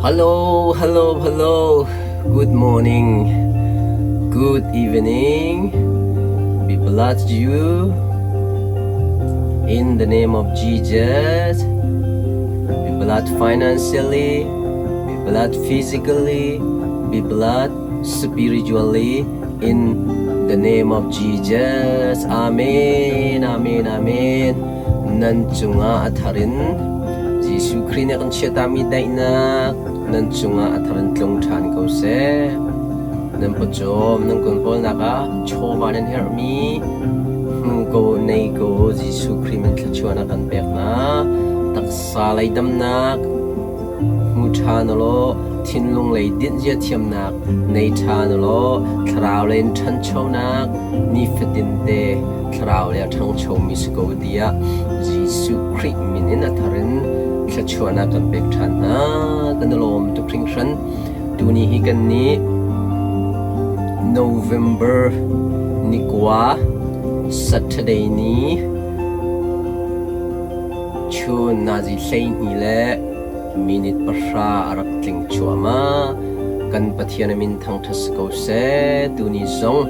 Hello, hello, hello. Good morning. Good evening. Be blessed you. In the name of Jesus. Be blessed financially. Be blessed physically. Be blessed spiritually. In the name of Jesus. Amen. Amen. Amen. Nan cungah a thar in Jesuh Khrih nih a kan chiatami daihnak nan cungah a thar in tlung ṭhan ko seh. Nan pawcawm nan kun kawlnak ah chawva nan herhmi hmu ko nei ko Jesuh Khrih min thluachuahnak kan pek hna. Taksa lei damnak hmu ṭhan ulaw thinlung lei dinhzia thiamnak nei ṭhan ulaw thlarau lei in ṭhanchonak nifatin te thlarau lei a ṭhangchomi si ko tiah Jesuh Khrih min in a thar in thluachuahnak kan pek ṭhan hna. Kan i lawm tuk hringhran. Tuni hi kan nih November ni kua Saturday ni chun nazi 12 le minute 10 a rak tling cuahmah. Kan Pathian a min thangṭhat si ko seh. Tuni zong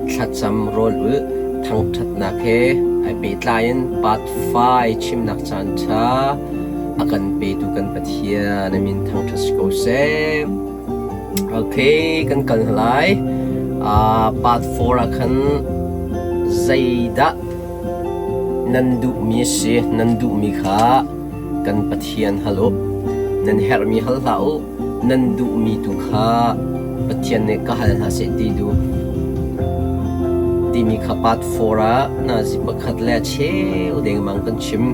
thlacam rawl ulh thangṭhatnak he ai pehtlai in part 5 chimnak caan ṭha a kan petu kan Pathian a min thangṭhat si ko seh. Okay, kan kal hna lai. Part 4 ah khan zeidah nan duhmi a si, nan duhmi kha kan Pathian hal u. Nan herhmi hal hlah u. Nan duhmi tu kha Pathian nih ka hal hna seh ti duh. Timi kha part 4 ah nazi pakhat le a cheu dengmang kan chim.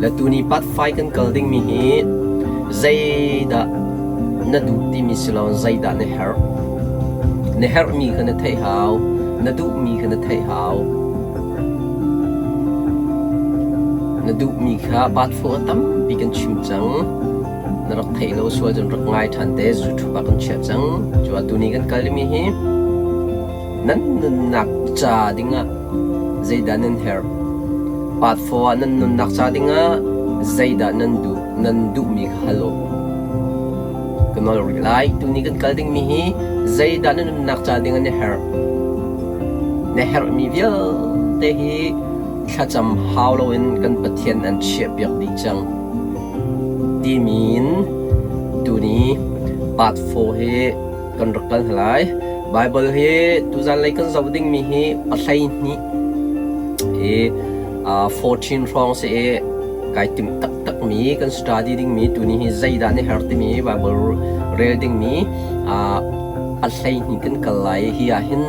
Le tuni part 5 kan kal dingmi hi zeidah na duh timi si lo zeidah na herh. Na herhmi kha na theih hau. Na duhmi kha na theih hau. Na duhmi kha part 4 ah tampi kan chim cang. Na rak theih lo sual cun rak ngai ṭhan te YouTube ah kan chiah cang. Cu ah tuni kan kal mi hi nan nunnak ca dingah zeidah nan herh? Part 4 ah nan nunnak ca dingah zeidah nan duh? Nan duhmi kha hal u. Ka nawl rih lai. Tuni kan kal dingmi hi zeidah na nunnak ca dingah na herh? Na herhmi vialte hi thlacam hau loin kan Pathian an chiahpiak dih cang. Timi in tuni part 4 hi kan rak kal hna lai. Bible hi tuzan lei kan zoh dingmi hi 12 hi 14 hrawng si i kai timh taktakmi kan study dingmi tuni hi zeidah na herh timi Bible rel dingmi 12 kan kal lai. Hi ah hin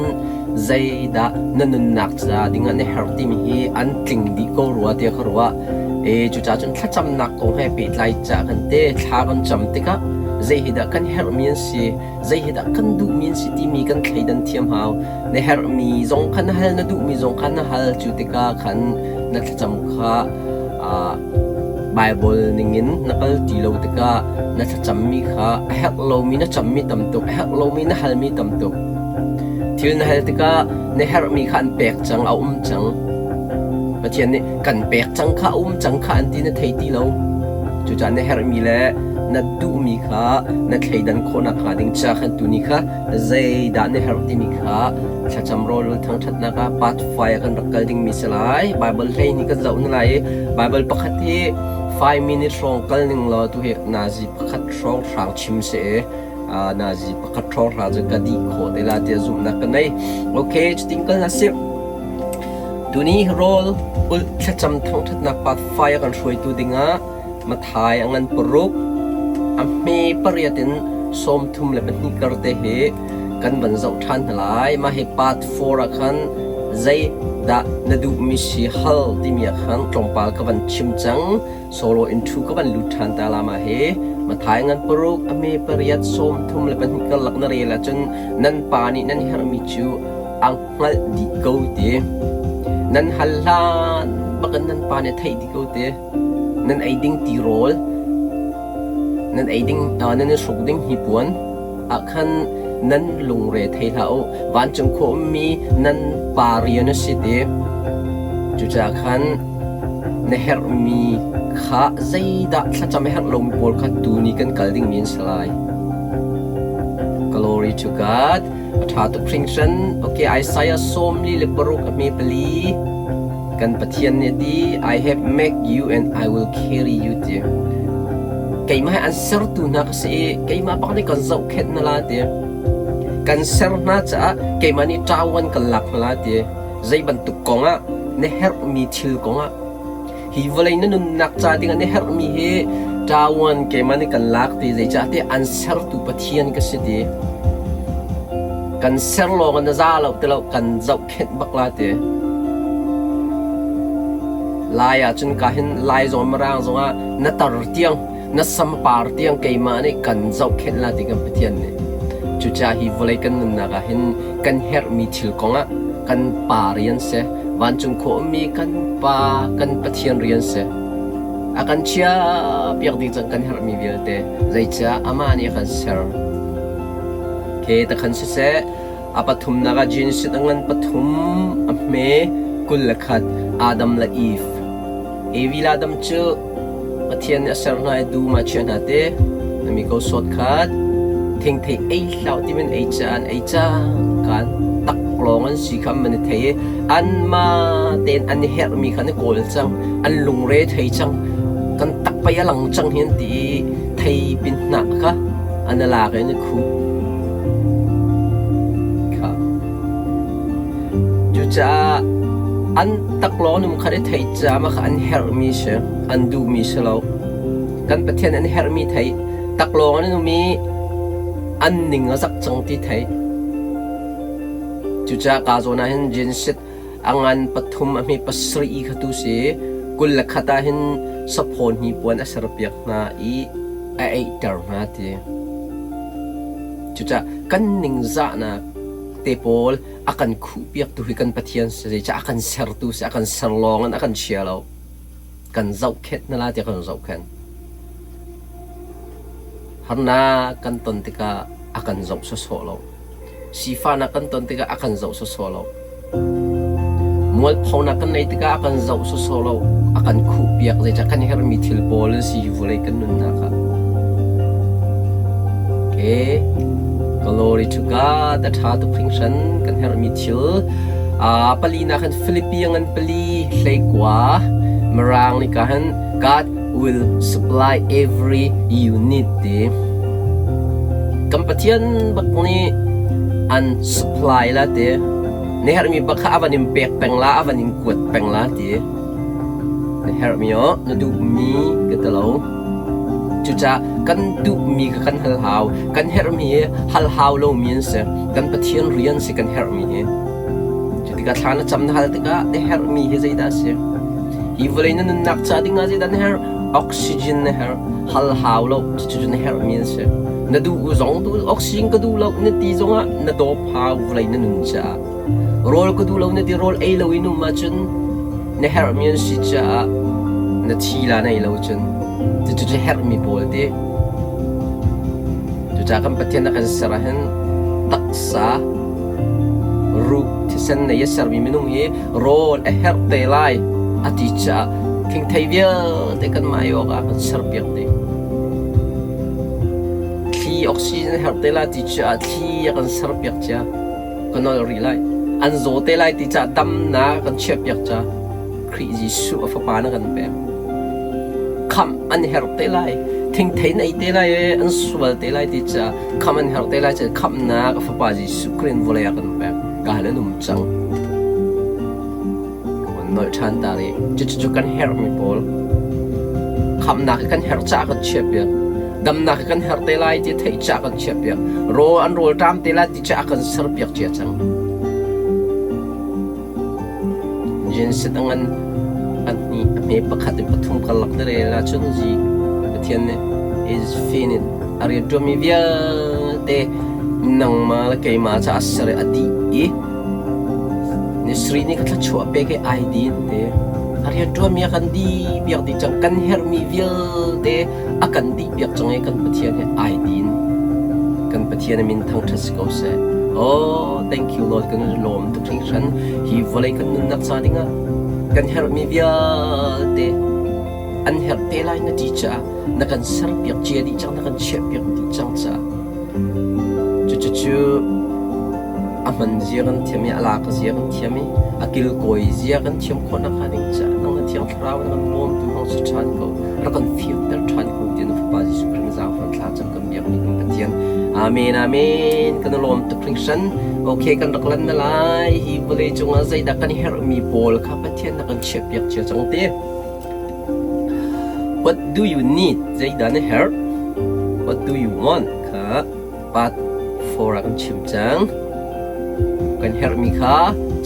zeidah na nunnak ca dingah na herh timi hi an tling dih ko rua tiah ka ruah. E cucaah cun thlacamnak kong he pehtlai ca kan te thla kan cam tikah zei hi dah kan herhmi an si, zei hi dah kan duhmi an si timi kan thleidan thiam hau. Na herhmi zong kha na hal, na duhmi zong kha na hal. Cu tikah khan na thlacam kha Bible ningin na kal ti lo tikah na thlacammi kha a herh lomi na cammi tam tuk, a herh lomi na halmi tam tuk. Thil na hal tikah na herhmi kha an pek cang, a um cang. Pathian nih kan pek cang kha, a um cang kha an ti na thei ti lo. Cucaah na herhmi le na duhmi kha na thleidan khawh nakhnga ding ca khan tuni kha zeidah na herh timi kha thlacam rawl thangṭhatnak ah part 5 ah kan rak kal dingmi si lai. Bible hlei nih kan zoh na lai i Bible pakhat hi 5 minute hrawng kal ning law tu hi nazi pakhat hrawng hrang chim si i nazi pakhat hrawng hrang cu ka dih khawh te la tiah zumhnak ka nei. Okay, cutin kal hna sih. Tuni rawl ulh thlacam thangṭhatnak part 5 a kan hruaitu dingah Mathai a ngan paruk, a hme pariat in 32 kar te hi kan van zoh ṭhan hna lai. Mah hi part 4 ah khan zeidah na duhmi si hal timi ah khan tlawmpal ka van chim cang. Solo in thu ka van lut ṭhan ta la mah hi. Mathai ngan paruk, a hme pariat, 32 karlak na rel ahcun nan pa nih nan herhmi cu a hngalh dih ko ti. Nan hal hlan bakin nan pa nih a theih dih ko ti. Nan ei ding tirawl, nan ei ding, nan i hruk ding hnipuan ah khan nan lungre thei hlah u. Vancung khua ummi nan pa rian a si ti. Cucaah khan na herhmi Kha zeidah thlacam a herh lomi pawl kha tuni kan kal dingmi an si lai. Glory to God. A ṭha tuk hringhran. Okay, Isaiah 46 a hme pali. Kan Pathian nih a ti, I have make you and I will carry you ti. Keimah hi an sertu hna ka si i keimah bak nih kan zohkhenh hna la ti. Kan ser hna caah keimah nih ṭawan kan lak hna la ti. Zei bantuk kong ah na herhmi thil kong ah Hi vawlei na nunnak ca dingah na herhmi hi ṭawan keimah nih kan lak ti zeicahtiah an sertu Pathian ka si ti. Kan ser lawng in na za lo ti lo kan zohkhenh bak la ti. Lai ahcun ka hin Lai zong Mirang zongah na tar tiang na sampar tiang keimah nih kan zohkhenh la ti kan Pathian nih. Cucaah hi vawlei kan nunnak ah hin kan herhmi thil kongah kan pa rian si. Vancung khua ummi kan Pa kan Pathian rian si. A kan chiahpiak ding cang kan herhmi vialte zeicah amah nih a kan ser. Ke takhan siseh a pathumnak ah Genesis a ngan pathum a hme 21 Adam le Eve. Evi le Adam cu Pathian nih a ser hna i dum ah a chiah hna ti. Na mi ko sawt khat. Thingthei ei hlah ti min ei ca an ei cangka taklawng an si kha an i thei i anmah tein an i herhmi kha an i kawl cang. An lungre thei cang. Kan tak pei a lang cang hi an ti i thei pin hnah kha an i lak i an i khuh. Kha. Cucaah an taklawng num kha i thei caah mah kha an herhmi si, an duhmi si lo. Kan Pathian an herhmi thei, taklawng an um i an ning a zak cang ti thei. Cucaah ka zawn ah hin Genesis a ngan pathum a hme pasarih i kha tu si 21 ah hin saphaw hnipuan a serpiak hna i a eihter hna ti. Cucaah kan ningzahnak te pawl a kan khuhpiaktu hi kan Pathian si zeicah a kan sertu si a kan ser lawng in a kan chia lo kan zohkhenh hna la tiah kan zohkhenh harnak kan ton tikah a kan zoh sawsawh lo sifahnak kan ton tikah a kan zoh sawsawh lo Mualphonak kan neih tikah a kan zoh sawsawh lo, a kan khuhpiak zeicah kan herhmi thil pawl an si hi vawlei kan nunnak ah. Okay. Glory to God, a ṭha tuk hringhran kan herhmi thil. Palinak hin Philippi ngan pali hleikua Mirang nih ka hin God will supply every you need ti. Kan Pathian bak nih an supply la ti. Na herhmi bak kha a van in pek peng la, a van in kuat peng la ti. Na herhmi oh, na duhmi ka ti lo. Cucaah kan duhmi kha kan hal hau. Kan herhmi hi hal hau lomi an si. Kan Pathian rian si kan herhmi hi. Cutikah thla na cam na hal tikah na herhmi hi zeidah a si? Hi vawlei na nunnak ca ding ah zeidah na herh? Oxygen na herh. Hal hau lo. Cucu na herhmi an si. Na duh zong duh oxygen ka duh lo na ti zongah na dawp hau vawlei na nun caah. Rawl ka duh lo na ti rawl ei lo in um ahcun na herhmi an si caah na thi la nei lo cun cucu herhmi pawl ti. Cucaah kan Pathian a kan ser ahhin taksa ruh thisen nei a sermi minung hi rawl a herh te lai a ti caah thingthei vialte kan mah awk ah kan serpiak dih. Thli oxygen a herh te lai ti caah thli a kan serpiak cia. Ka nolh rih lai. An zaw te lai ti caah damnak kan chiahpiak ca Khrih Jesuh a fapa na kan pek. Khamh an herh te lai. Thingthei na ei te lai i an sual te lai ti caah khamh an herh te lai caah khamhnak a fapa Jesuh Khrih in vawlei ah kan pek. Ka hal an um cang. Ka von nolh ṭhan ta rih. Cucu kan herhmi pawl. Khamhnak hi kan herh caah kan chiahpiak. Damnak hi kan herh te lai ti theih caah kan chiahpiak. Rawl an rawl ṭam te lai ti caah kan serpiak cia cang. Genesis a ngan a hnih a hme pakhat in pathum karlak na rel ahcun zi Pathian nih is finished a rianṭuanmi vialte nangmah le keimah caah ser i a dih i ni sarih ni ka thluachuah pek i ai din te a rianṭuanmi a kan dih piak dih cang kan herhmi vialte a kan dih piak cang i kan Pathian he ai din kan Pathian a min thangṭhat si ko seh oh thank you Lord kan i lawm tuk hringhran hi vawlei kan nunnak ca dingah kan herhmi vialte An herh te lai na ti caah na kan serpiak cia dih cang, na kan chiahpiak dih cang caah. Cucucu a hman zia kan thiam i a lak zia kan thiam i a kilkawi zia kan thiam khawh nakhnga ding caah nang na Thiang Thlarau na kan bawmtu hong si ṭhan ko. Rak kan fianter ṭhan ko tiah na Fapa Jesuh Khrih na zaangfah thla cam kan biakmi kan Pathian. Amen, amen. Kan i lawm tuk hringhran. Okay, kan rak lan na lai. Hi vawlei cungah zeidah kan herhmi pawl kha Pathian na kan chiahpiak cia cang ti. What do you need? Zeidah na herh? What do you want? Kha part 4 ah kan chim cang. Kan herhmi kha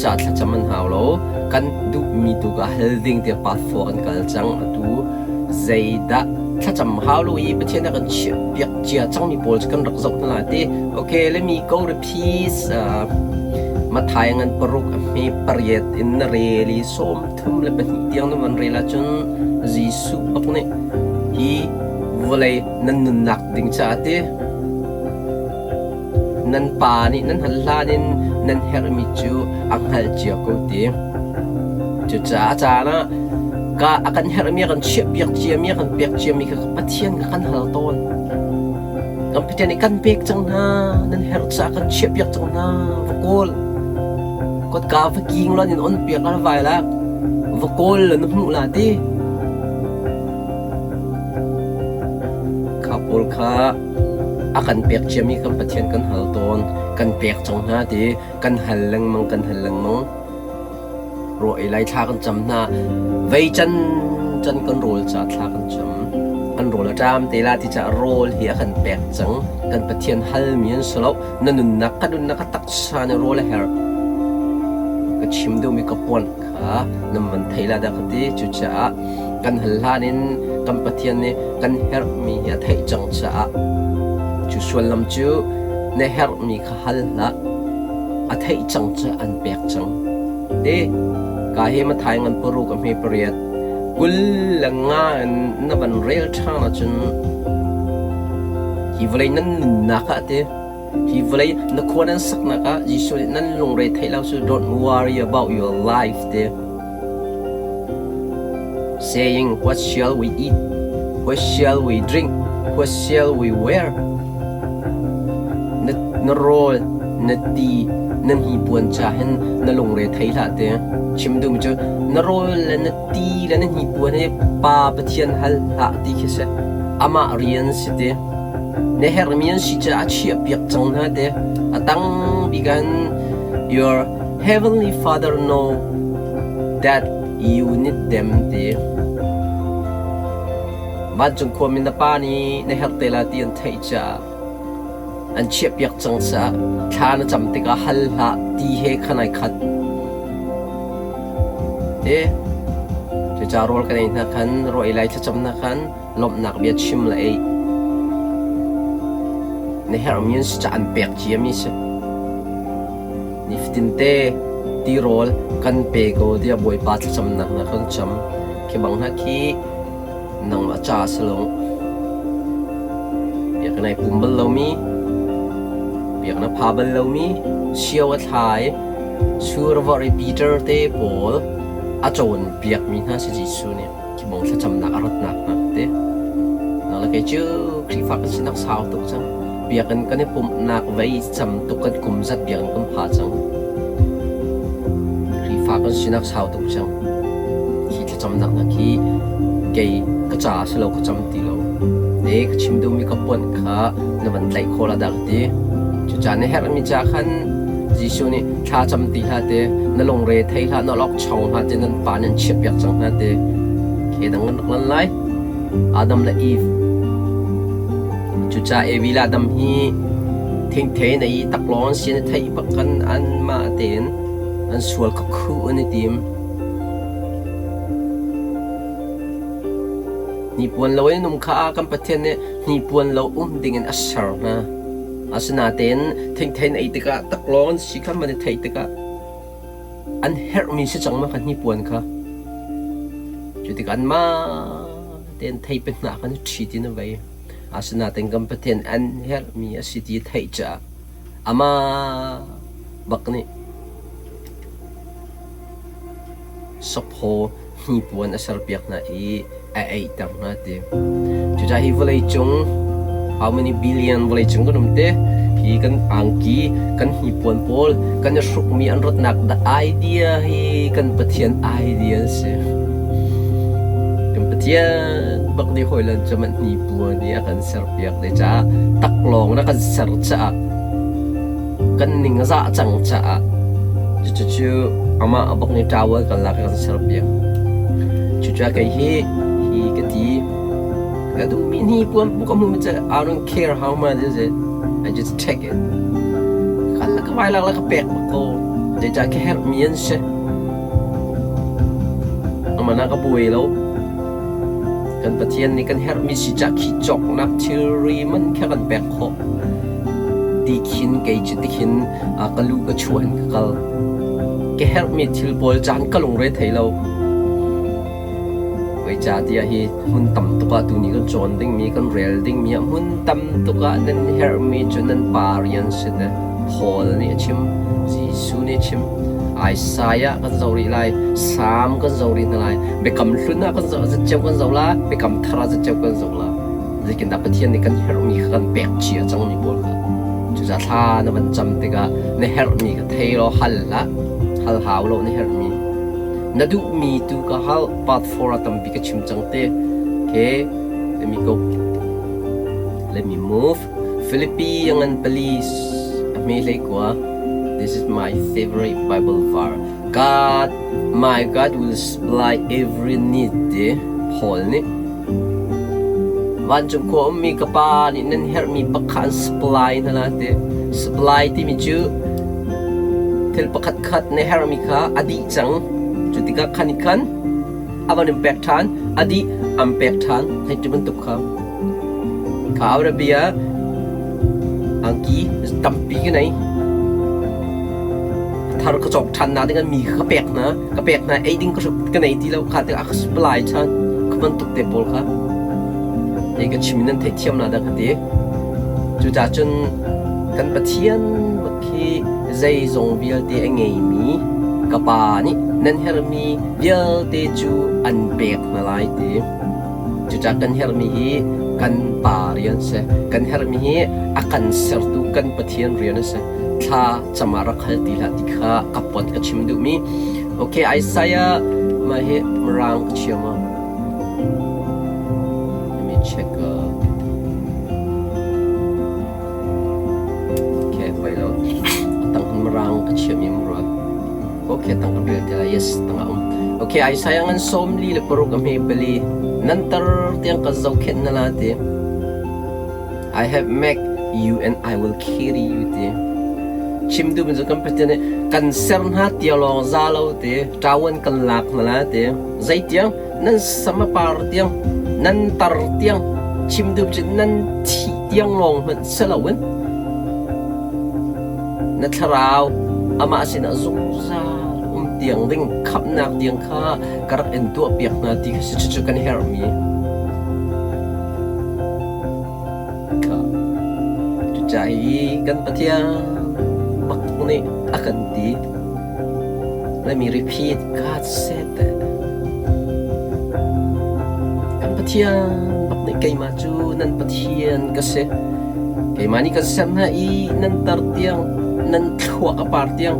ca thlacam an hau lo. Kan duhmi tu ka hal ding tiah part 4 kan kal cang. Atu zeidah thlacam hau lo i Pathian a kan chiahpiak cia cangmi pawl cu kan rak zoh hna lai ti. Okay, let me go repeat. Mathai ngan paruk a hme pariat in na rel i 32 tiang na van rel ahcun Jesuh bak nih hi vawlei nan nunnak ding caah ti nan pa nih nan hal hlan in nan herhmi cu a hngalh cia ko ti. Cucaah a caan ah ka a kan herhmi a kan chiahpiak ciami a kan pek ciami kha Pathian kha kan hal tawn. Kan Pathian nih kan pek cang hna, nan herh caah kan chiahpiak cang hna, va kawl. Kotka va king law in on piak la vai la, va kawl la na hmuh la ti. Kha pawl kha a kan pek ciami kan Pathian kan hal tawn, kan pek cang hna ti, kan hal lengmang, kan hal lengmang. Raw ei lai thla kan cam hna. Vei can can kan rawl ca thla kan cam. Kan rawl a ṭam te la ti caah rawl hi a kan pek cang. Kan Pathian halmi an si lo. Na nunnak ka nunnak a taksa nih rawl a herh. Ka chim duhmi ka puan kha nan van thei la dah ka ti. Cucaah kan hal hlan in kan Pathian nih kan herhmi hi a theih cang caah cu sullam cu na herhmi kha hal hlah. A theih cang cu an pek cang. Te, ka he mathai ngan paruk a hme pariat 25 in na van rel ṭhan ahcun hi vawlei nan nunnak ah te hi vawlei na khua nan saknak ah Jesuh nih nan lungre theih lo cu don't worry about your life te saying what shall we eat what shall we drink what shall we wear Na, na rawl, na ti, na hnipuan ca hin na lungre thei hlah te. Chim duhmi cu na rawl le na ti le na hnipuan hi Pa Pathian hal hlah ti khi si. Amah rian si te. Na herhmi an si caah a chiahpiak cang hna te. A tang bik ah hin your heavenly father know that you need them ti. Vancung khuami na pa nih na herh te lai ti an theih caah an chiahpiak cang caah thla na cam tikah hal hlah ti he khan ai khat. Te cucaah rawl kan ei hna khan rawl ei lai thlacam hna khan lawmhnak bia chim le ei. Na herhmi an si caah an pek ciami si. Nifatin te tirawl kan pe ko tiah Bawipa thlacamnak hna kan cam. Khi bang hna khi Nangmah ca si lo. Biakinn ai pum bal lomi, biakinn a pha bal lomi, sio a thlai, sur a vorh i Peter te pawl a cawnpiakmi hna si Jesuh nih khi bong thlacamnak a ratnak hna te. Nang le kei cu Khrihfa kan sinak sau tuk cang. Biakinn kan i pumhnak vei cam tuk kan kum zat biakinn kan pha cang. Khrihfa kan sinak sau tuk cang. Hi thlacamnak hna khi kei ka ca si lo ka cam ti lo. Ne ka chim duhmi ka puan kha na van tlaih khawh la dah ka ti. Cucaah na herhmi ca khan Jesuh nih thla cam ti hlah te, na lungre thei hlah, na lok chong hlah te, nan pa nan chiahpiak cang hna te. Ke dang kan rak lan lai. Adam le Eve. Cucaah Evi le Adam hi thingthei na i taklawng an si na theih bak kan anmah tein an sual kha khuh an i tim. Hnipuan lo in um kha kan Pathian nih hnipuan lo um dingin a ser hna. Asinain thingthei na ei tikah taklawng an si kha man i theih tikah an herhmi si cang ma kha hnipuan kha. Cu tikah anmah tein theipi hnah khan i ṭhi ti na vei. Asinain kan Pathian an herhmi a si ti theih caah amah bak nih saphaw hnipuan a serpiak hna i. A eiter hna ti. Cucaah hi vawleicung how many billion vawleicung kan um te hi kan angki kan hnipuan pawl kan i hrukmi an ratnak the idea hi kan Pathian idea a si. Kan Pathian bak nih hawilan cu man hnipuan hi a kan serpiak te caah taklawng na kan ser caah kan ning a zah cang caah cucu amah bak nih towel kan lak i kan serpiak. Cucaah kei hi hi ka ti ka duhmi hnipuan ka hmuhmi cu I don't care how much is it I just take it. Kal le ka vai lak le ka pek bak ko. Zeicah ka herhmi an si. Aman ah ka buai lo. Kan Pathian nih kan herhmi si cah khi cawknak thilri man kha kan pek khawh. Ti khin kei cu tikhin ka lu ka chuah in ka kal. Ka herhmi thil pawl caan ka lungre thei lo. Zeicahtiah hi hmun tam tuk ah tuni kan cawn dingmi kan rel dingmi ah hmun tam tuk ah nan herhmi cu nan pa rian si te. Paul nih a chim, Jesuh nih a chim. Isaiah kan zoh rih lai, Salm kan zoh rih hna lai, Biakam Hlun ah kan zoh zatceu kan zoh la, Biakam Thar ah zatceu kan zoh la. Zeitindah Pathian nih kan herhmi kha kan pek cia cangmi pawl kha. Cucaah thla na van cam tikah na herhmi kha thei law hal hlah. Hal hau lo na herhmi. Na duhmi tu ka hal. Part 4 ah tampi ka chim cang te. Okay, let me go. Let me move. Philippi a ngan pali a hme hlei kua. This is my favorite Bible verse. God, my God will supply every need ti Paul nih. Vancung khua ummi ka pa nih nan herhmi pakhat an supply hna la ti. Supply timi cu thil pakhat khat na herhmi kha a dih cang. Cu tikah khan i khan a van in pek ṭhan, a dih an pek ṭhan. Hei ti bantuk kha. Kha Arabia angki tampi ka nei. Thar ka cawk ṭhan na ding mi kha ka pek hna. Ka pek hna ei ding ka ka nei ti lo kha tikah a ka supply ṭhan. Kha bantuk te pawl kha. Hei ka chim in nan theihthiam na dah ka ti. Cucaah cun kan Pathian bak khi zeizong vialte a ngeimi ka Pa nih nan herhmi vialte cu an pek hna lai ti. Cucaah kan herhmi hi kan Pa rian a si. Kan herhmi hi a kan sertu kan Pathian rian a si. Thla cam ah rak hal ti hlah ti kha ka pon ka chim duhmi. Okay, Isaiah mah hi Mirang ka chia ma? Let me check. Okay, poi lo. Tang Mirang ka chiami murua. Okay, tang kan rel te lai. Yes, tang a um. Okay, Isaiah ngan 46 a hme pali. Nan tar tiang ka zohkhenh na la ti. I have make you and I will carry you ti. Chim duh cu kan Pathian nih kan ser hna tia lawng za lo ti. Ṭawan kan lak hna la ti. Zeitiang nan sam a par tiang, nan tar tiang, chim duh cu nan thih tiang lawng hmanh si loin Na thlarau amah sinah zungzal um tiang ding khamhnak tiang kha ka rak in tuahpiak hna ti kha si cucu kan herhmi. Kha cucaah hi kan Pathian bak nih a kan ti. Let me repeat, God said that. Kan Pathian bak nih keimah cu nan Pathian ka si. Keimah nih kan ser hna i nan tar tiang, nan thluak a par tiang,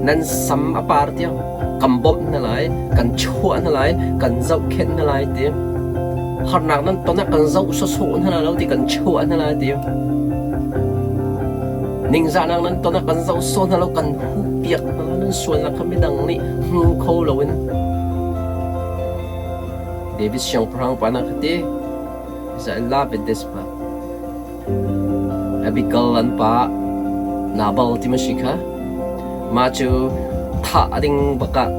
nan sam a par tiang kan bawmh hna lai, kan chuah hna lai, kan zohkhenh hna lai ti. Harnak nan ton ah kan zoh sawsawh hna lai lo ti kan chuah hna lai ti. Ningzahnak nan ton ah kan zoh sawh hna lo, kan huhpiak hna lai, nan sualnak kha midang nih hmu kho loin. David siangpahrang pa na ka ti. I love it this pa. Abigail an pa Nabal ti ma si kha. Mah cu thah a ding bak ah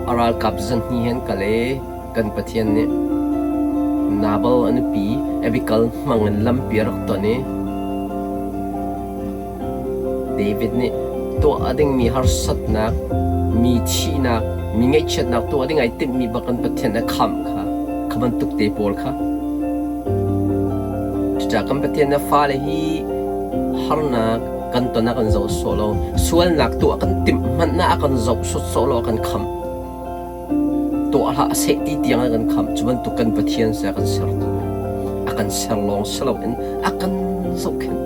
a ralkap zan hnih he an kal i kan Pathian nih Nabal a nupi Abigail hmang in lampi a rak ton i David nih tuah a dingmi harsatnak, mi thihnak, mi ngaihchiatnak tuah ding ai timhmi bak in Pathian a khamh kha, kha bantuk te pawl kha. Cucaah kan Pathian na fale hi harnak kan ton ah kan zoh sawh lo, sualnak tuah kan timh hmanh ah a kan zoh sawsawh lo, a kan khamh. Tuah hlah seh ti tiang a kan khamh. Cu bantuk kan Pathian si a kan sertu. A kan ser lawng si loin a kan zohkhenh.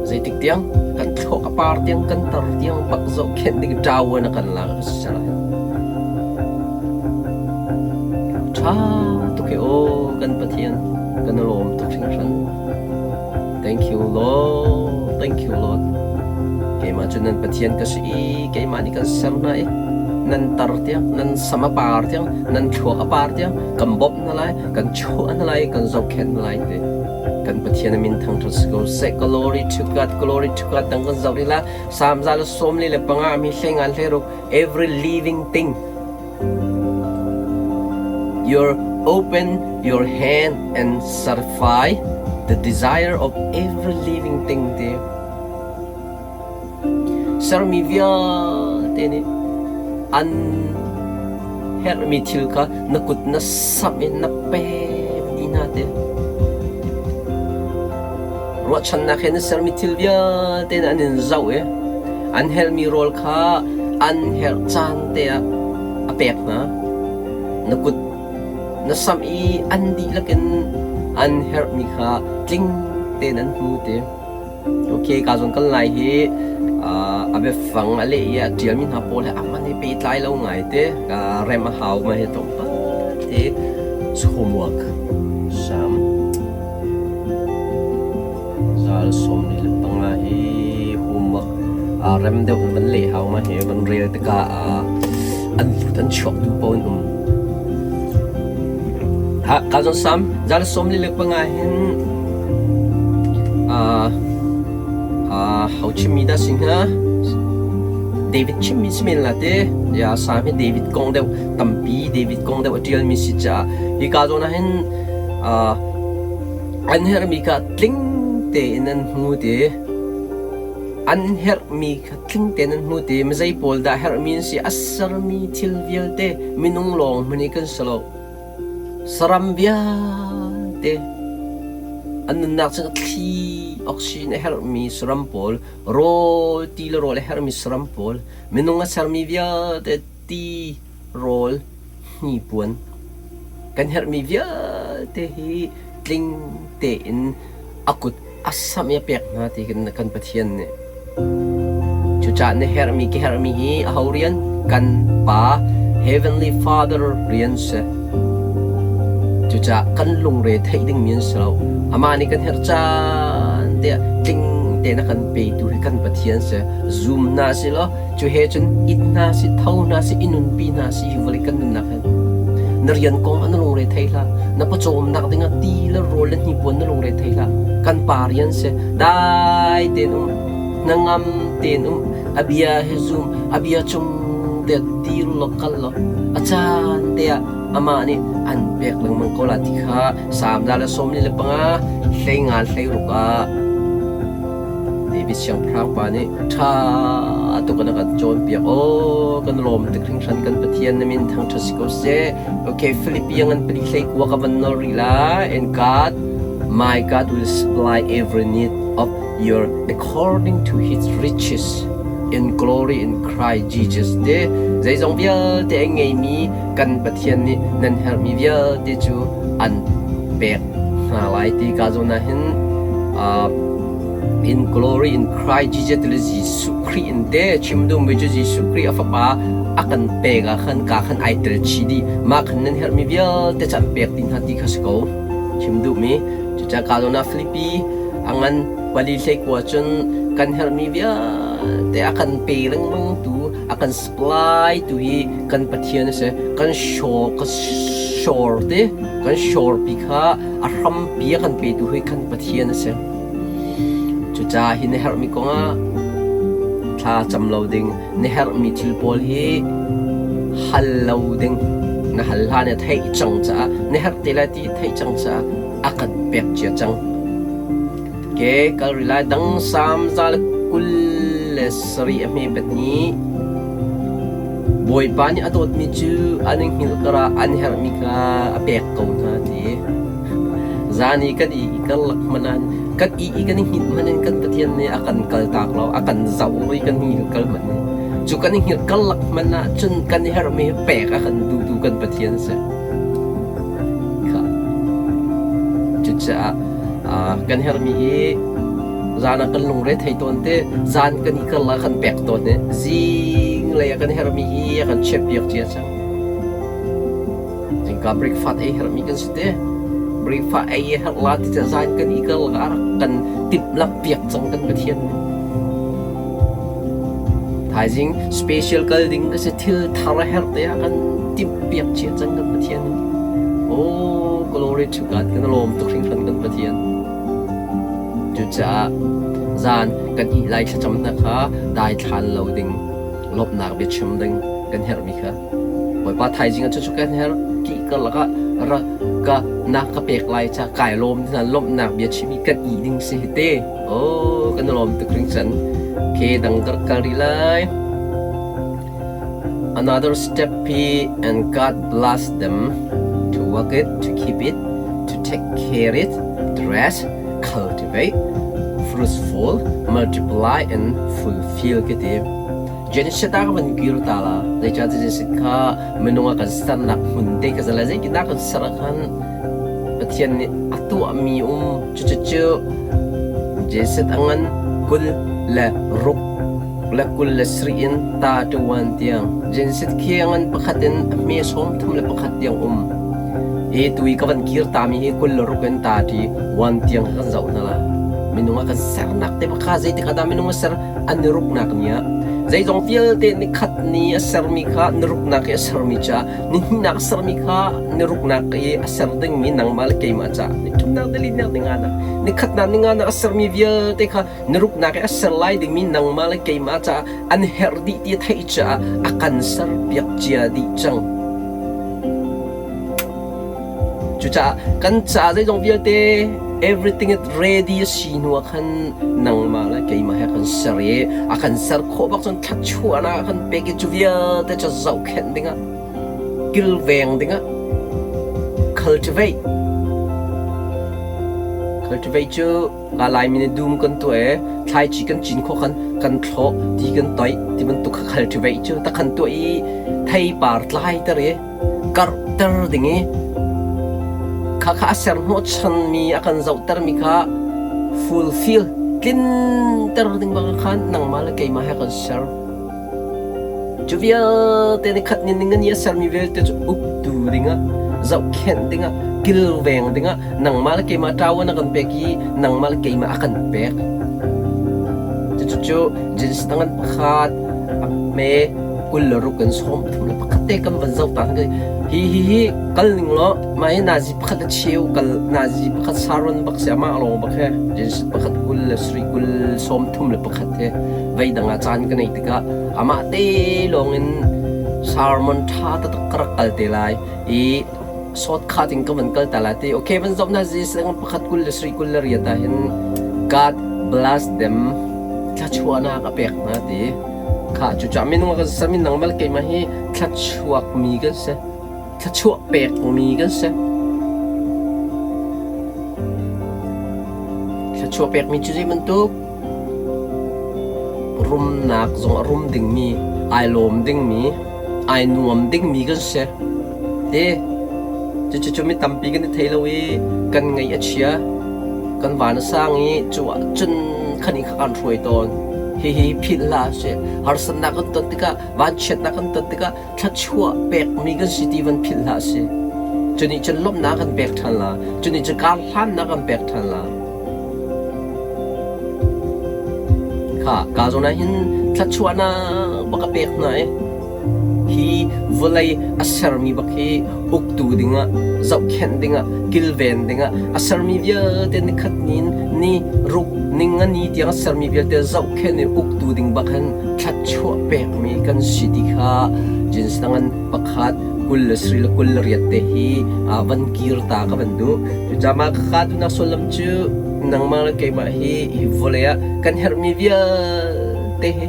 Zeitik tiang kan thluak a par tiang kan tar tiang bak zohkhenh ding ṭawan a kan lak a si lai. Ṭha tuk hi aw kan Pathian kan i lawm tuk hringhran. Thank you Lord, thank you Lord. Keimah cu nan Pathian ka si i keimah nih kan ser hna i nan tar tiang, nan sam a par tiang, nan thluak a par tiang kan bawmh hna lai, kan chuah hna lai, kan zohkhenh hna lai ti. Kan Pathian a min thangṭhat si ko seh. Glory to God, glory to God. Dang kan zoh rih la. Psalm 145 mi hleingan hleiruk every living thing You open your hand and satisfy the desire of every living thing ti. Sermi vialte nih an herhmi thil kha na kut na samh in na pek dih hna ti. Ruahchannak he na sermi thil vialte an in zoh i an helmi rawl kha an herh caan te ah a pek hna. Na kut na samh i an dihlak in an herhmi kha tling tein an hmu ti. Okay, ka zawn kan lai hi a biafang a leh i a ṭialmi hna pawl he a man hi pehtlai lo ngai te. Rem a hau ma hi tlawmpal te. Homework sam. Zal 45 hi homework rem deuh in van leh hau ma hi van rel tikah an lut an chuak duh paoh in um. Ha ka zawn sam zal 45 hin ho chimmi dah si hnga? David chimmi si men la te. Ya Sam hi David kong deuh tampi David kong deuh a ṭialmi si caah hi ka zawn ah hin An herhmi kha tling tein an hmu ti. An herhmi kha tling tein an hmu ti. Mizei pawl dah herhmi an si? A sermi thil vialte minung lawng hmanh hi kan si lo. Saram vialte an nunnak cu thli oxygen a herhmi saram pawl, rawl ti le rawl a herhmi saram pawl, minung a sermi vialte ti, rawl, hnipuan kan herhmi vialte hi tling tein a kut a samh i a pek hna ti kan Pathian nih. Cucaah na herhmi ka herhmi hi aho rian? Kan Pa Heavenly Father rian si. Cucaah kan lungre theih dingmi an si lo. Amah nih kan herh caan tiah tling tein a kan petu hi kan Pathian si. Zum hna si law Cu he cun it hna sih, tho hna sih, i nunpi hna sih hi vawlei kan nunnak hin. Na rian kong ah na lungre thei hlah. Na pawcawmnak dingah ti le rawl le hnipuan na lungre thei hlah. Kan pa rian si. Dai tein um. Hnangam tein um. A bia hi zum. A bia cung te dir law kal law. A caan te ah amah nih an pek lengmang ko la ti kha Salm 45 hleinga hleiruk ah David siangpahrang pa nih ṭha tuk in a kan cawnpiak. Aw, kan lawm tuk hringhran kan Pathian na min thangṭhat si ko seh. Okay, Philippi ngan pali hlei kua ka van nawl rih lai. And God, my God will supply every need of your according to his riches in glory in Christ Jesus. Te zeizong vialte a ngeimi kan Pathian nih nan herhmi vialte cu an pek hna lai ti ka zawn ah hin in glory in Christ Jesus le Jesuh Khrih in te chim duhmi cu Jesuh Khrih a fapa a kan pek ah khan ka khan ai tel chih dih mah khan nan herhmi vialte cu an pek dih hna ti kha si ko chim duhmi cucaah ka zawn ah Filipi a ngan pali hlei kua cun kan herhmi vialte a kan pe lengmang tu a kan supply tu hi kan Pathian a si kan shore ka shore te kan shore pi kha a hrampi a kan petu hi kan Pathian a si. Cucaah hi na herhmi kongah thla cam lo ding, na herhmi thil pawl hi hal lo ding. Na hal hlan na theih cang caah, na herh te lai ti theih cang caah a kan pek cia cang. Ke kal rih lai dang Salm 127 a hme bet ni. Bawipa nih a dawtmi cu an i hngilh karah an herhmi kha a pek ko hna ti. Zan i kan i karlak hmanh ah kan i i kan i hngilh hmanh in kan Pathian nih a kan kaltak lo, a kan zoh i kan hngilh kal hmanh in. Cu kan i hngilh karlak hmanh ah cun kan i herhmi hi pek a kan duhtu kan Pathian a si. Kha. Cucaah kan herhmi hi zan ah kan lungre thei tawn te, zan kan i karlak ah kan pek tawn i zinglei ah kan herhmi hi a kan chiahpiak cia cang. Zingka breakfast ei herhmi kan si te. Breakfast ei a herh la ti ca zan kan i karlak ah rak kan timhlamh piak cang kan Pathian nih. Thaizing special kal ding ka si thil thar a herh te ah kan timh piak cia cang kan Pathian nih. Oh, glory to God. Kan lawm tuk hringhran kan Pathian. Cucaah zan kan ih lai thlacam hna kha daithlan lo ding, lawmhnak biachim ding kan herhmi kha. Bawipa thaizing ah cucu kan herh kih karlak ah ra ka na ka pek lai ca kai lawm hna lawmhnak bia chim i kan ih ding si hi te. Oh, kan lawm tuk hringhran. Ke dang ka kal rih lai. Another step hi and God bless them to work it, to keep it, to take care it, dress, cultivate, fruitful, multiply and fulfill ke ti. Genesis ta ka van kir ta la. Zeicah Genesis kha minung a kan sernak hmun te ka zala zeitindah kan ser ah khan Pathian nih a tuahmi um cucu Genesis a ngan 26 le 27 in ta ṭuan tiang Genesis khi a ngan pakhat in a hme 31 tiang um. Hi tui ka van kir tami hi 26 in ta ṭi one tiang kan zoh hna la. Minung a kan sernak te bak kha zeitik ah dah minung a ser an i ruknak ni ah zeizong vialte nikhat ni a sermi kha ni ruknak i a sermi ca nihnihnak a sermi kha ni ruknak i a ser dingmi nangmah le keimah ca nithumnak nilinak ninganak nikhatnak ninganak a sermi vialte kha ni ruknak i a ser lai dingmi nangmah le keimah ca an herh dih ti a theih caah a kan serpiak cia dih cang. Cucaah kan ca zeizong vialte everything is ready a si hnu ah khan nangmah le keimah he kan ser i a kan ser khawh bak cun thluachuahnak a kan pek i cu vialte cu zohkhenh dingah kilveng dingah cultivate cultivate cu ka Laimi nih dum kan tuah i thlaici kan cin khawh khan kan thlawh ti kan toih ti bantuk kha cultivate cu tak khan tuah i theipar tlaiter i karhter ding i khakha a ser hnawhchanmi a kan zohtermi kha fulfill tlinter ding bang khan nangmah le keimah he kan ser. Cu vialte ni khat ni ning ni a sermi vialte cu uktu dingah zohkhenh dingah kilveng dingah nangmah le keimah ṭawan a kan pek i nangmah le keimah a kan pek. Cucu Genesis tangan pakhat a hme 26 in 31 te kan van zoh ta hi hi hi kal ning law mah hi nazi pakhat a cheu kal nazi pakhat saron bak si amah lawng bak he Genesis pakhat kul le sri kul sawm thum le pakhat he vei dang ah caan ka nei tikah amah te lawng in sermon tha taktak ka rak kal te lai i shortcut in ka van kal ta lai ti okay van zoh na Jesus pakhat kul le sri kul le riat ah hin God bless them thluachuahnak a pek hna ti Khah cucaah minung kan si minang bal keimah hi thluachuakmi kan si. Thluachuah pekmi kan si. Thluachuah pekmi cu zei bantuk? Rumnak zong a rum dingmi, ai lawm dingmi, ai nuam dingmi kan si. Te cucu cu mi tampi kan i thei lo i kan ngaih a chia. Kan van a sang i cu ah cun khan i kha kan hruai tawn. Hihi philh hlah sih. Harsatnak kan ton tikah, vanchiatnak kan ton tikah thluachuah pekmi kan si ti van philh hlah sih. Cu nih cun lawmhnak kan pek ṭhan la. Cu nih cun karhlannak kan pek ṭhan la. Kha ka zawn ah hin thluachuahnak bak a pek hna i Hi vawlei a sermi bak hi uktu dingah, zohkhenh dingah, kilven dingah a sermi vialte nikhat ni in ni ruk ning a ni tiang a sermi vialte zohkhenh i uktu ding bak hin thluachuah pekmi kan si ti kha Jinsangan pakhat 20 le 28 te hi van kir ta ka van duh. Cucaah mah ka duhnak sullam cu nangmah le keimah hi hi vawlei ah kan herhmi vialte hi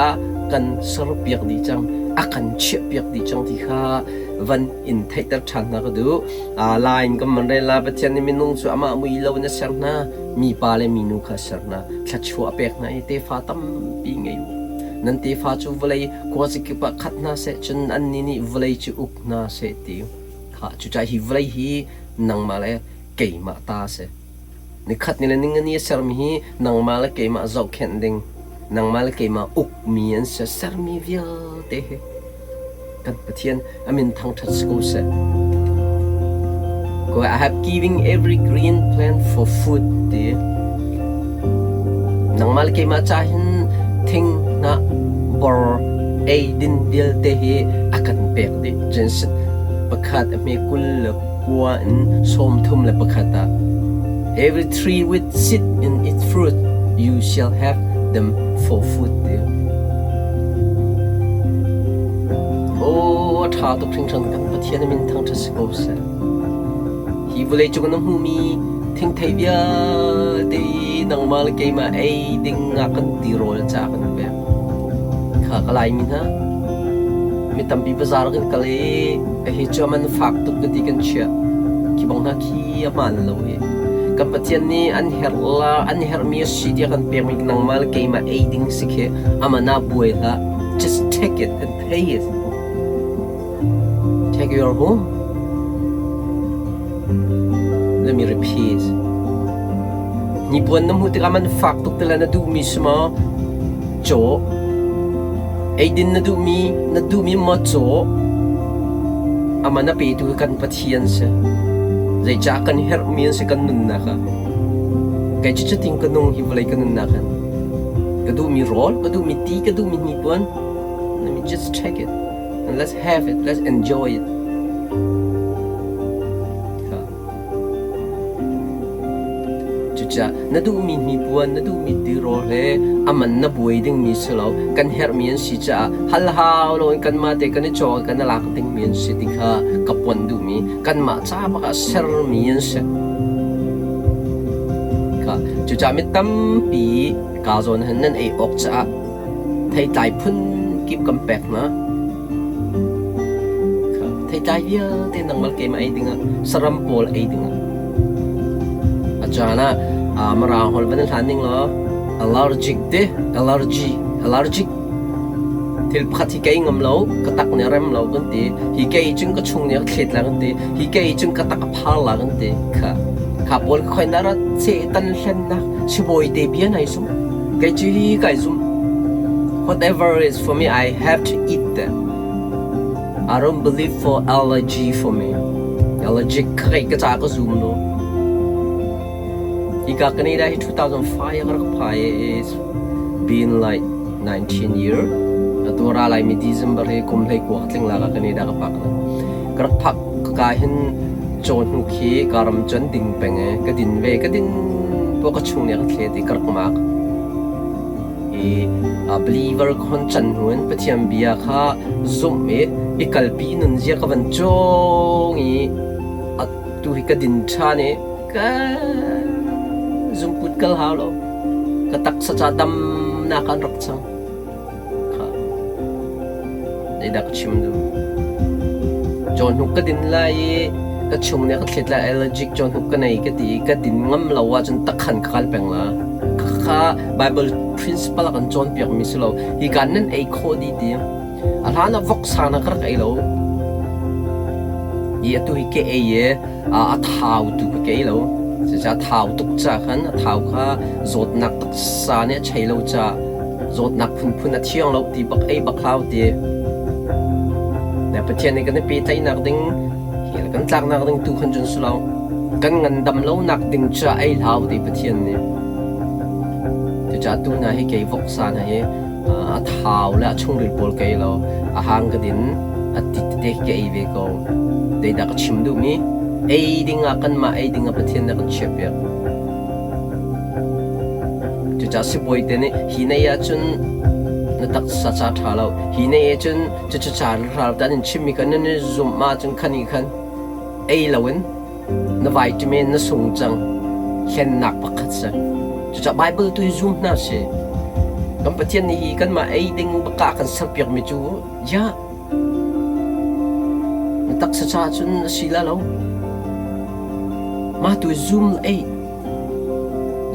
a kan serpiak dih cang, a kan chiahpiak dih cang ti kha van in theihter ṭhan hna ka duh. Lai in kan van rel la Pathian nih minung cu amah mui lo in a ser hna, mipa le minu kha a ser hna, thluachuah a pek hna i tefa tampi ngei u. Nan tefa cu vawlei khuazakip ah khat hna seh, cun annih nih vawlei cu uk hna seh ti. Khah, cucaah hi vawlei hi nangmah le keimah ta a si. Nikhat ni le ningani a sermi hi nangmah le keimah zohkhenh ding, nangmah le keimah ukmi an si. Sermi vialte hi kan Pathian a min thangṭhat si ko seh. I have given every green plant for food ti. Nangmah le keimah ca hin thing hnah bor ei din vialte hi a kan pek dih. Genesis pakhat a hme 20 le kua in 31 ah Every tree with seed in its fruit you shall have them for food ti. Aw a ṭha tuk hringhran kan Pathian a min thangṭhat si ko seh. Hi vawlei cung na hmuhmi thingthei vialte hi nangmah le keimah ei ding ah kan tirawl ca kan pek. Kha ka Laimi hna, mi tampi bazaar kan kal i hi cu man fak tuk ka ti kan chiah. Khi bang hna khi a hmaan lo hi. Kan Pathian nih an herh la an herhmi a si tiah kan pekmi nangmah le keimah ei ding si khi aman ah buai hlah. Just take it and pay it. Take your home. Let me repeat. Hnipuan na hmuh tikah man fak tuk te le na duhmi si maw? Caw. Eidin na duhmi na duhmi maw caw? Aman a petu hi kan Pathian si. Zeicah kan herhmi an si kan nunnak ah. Kei cu cutin ka nung hi vawlei ka nunnak hin. Ka duhmi rawl, ka duhmi ti, ka duhmi hnipuan. Let me just check it and let's have it, let's enjoy it. Cucaah na duhmi hnipuan, na duhmi tirawl he a man na buai dingmi si lo. Kan herhmi an si caah hal hau loin kanmah te kan i caw i kan i lak dingmi an si ti kha ka pon duhmi kanmah ca bak ah sermi an si. Kha cucaah mi tampi kaa zawn hin nan ei awk caah Theitlai phun kip kan pek hna. Theitlai vialte nangmah keimah ei dingah saram pawl ei dingah. A caan ah Mirang holh van in hlan ning law allergic te allergy allergic thil pakhat hi kei ngam lo ka tak nih a rem lo kan ti hi kei cun ka chung nih a thlet la kan ti hi kei cun ka tak a phar la kan ti kha kha pawl khoi na rat che tan hlennak sibawi te bia nai sum Kei cu hi kai zum. Whatever is for me, I have to eat that. I don't believe for allergy for me. Allergic kai ka ca ka zum lo. Hika Canada hi 2005 ka rak phai is been like 19 year. Atu ra lai mi December hi kum hlei kuak tling la ka Canada ka pak na. Ka rak phak ka hin caw hnu khi ka ram cun ding peng e ka din ve ka din po ka chung nih a ka thlet i ka rak mak i believer khon can hnu in Pathian bia kha zumh i i kalpi nun zia ka van cawng i atu hi ka din ṭhan i ka zungput kal hau lo ka taksa ca damnak an rak cang. Zeidah ka chim duh? Cawhnuk ka din lai i ka chung nih a ka thlet lai allergic cawhnuk ka nei ka ti i ka din ngam lo ahcun takhan ka kal peng la. Khakha Bible principle a kan cawnpiakmi si lo. Hika nan ei khawh dih ti. A hlan ah voksa na ka rak ei lo. I atu hi ke ei i a thau tu ka ke ei lo. Cucaah thau tuk ca khan a thau kha zawtnak taksa nih a chei lo ca zawtnak phunphun a thiang lo ti bak ei bak hlau ti. Na Pathian nih kan i pehtlaihnak ding hi le kan tlaknak ding tu khan cun si lo. Kan ngandam lonak ding ca ei hlau ti Pathian nih. Cucaah tu hna hi kei voksa hna hi a thau le a chungril pawl ka ei lo. A hang ka din, a ti tete ka ei ve ko. Zeidah ka chim duhmi? Ei ding ah kanmah ei ding ah Pathian nih a kan chiahpiak. Cucaah sibawi te nih hi nei ahcun na taksa ca ṭha lo, hi nei ahcun cucu ca ral te an in chimmi kha nan i zumh ahcun khan i khan ei loin na vitamin na sung cang hlennak pakhat si. Cucaah Bible tu hi zum hna sih. Kan Pathian nih hi kanmah ei ding baka kan serpiakmi cu ya na taksa ca cun a si la lo. Mah tu zum ei.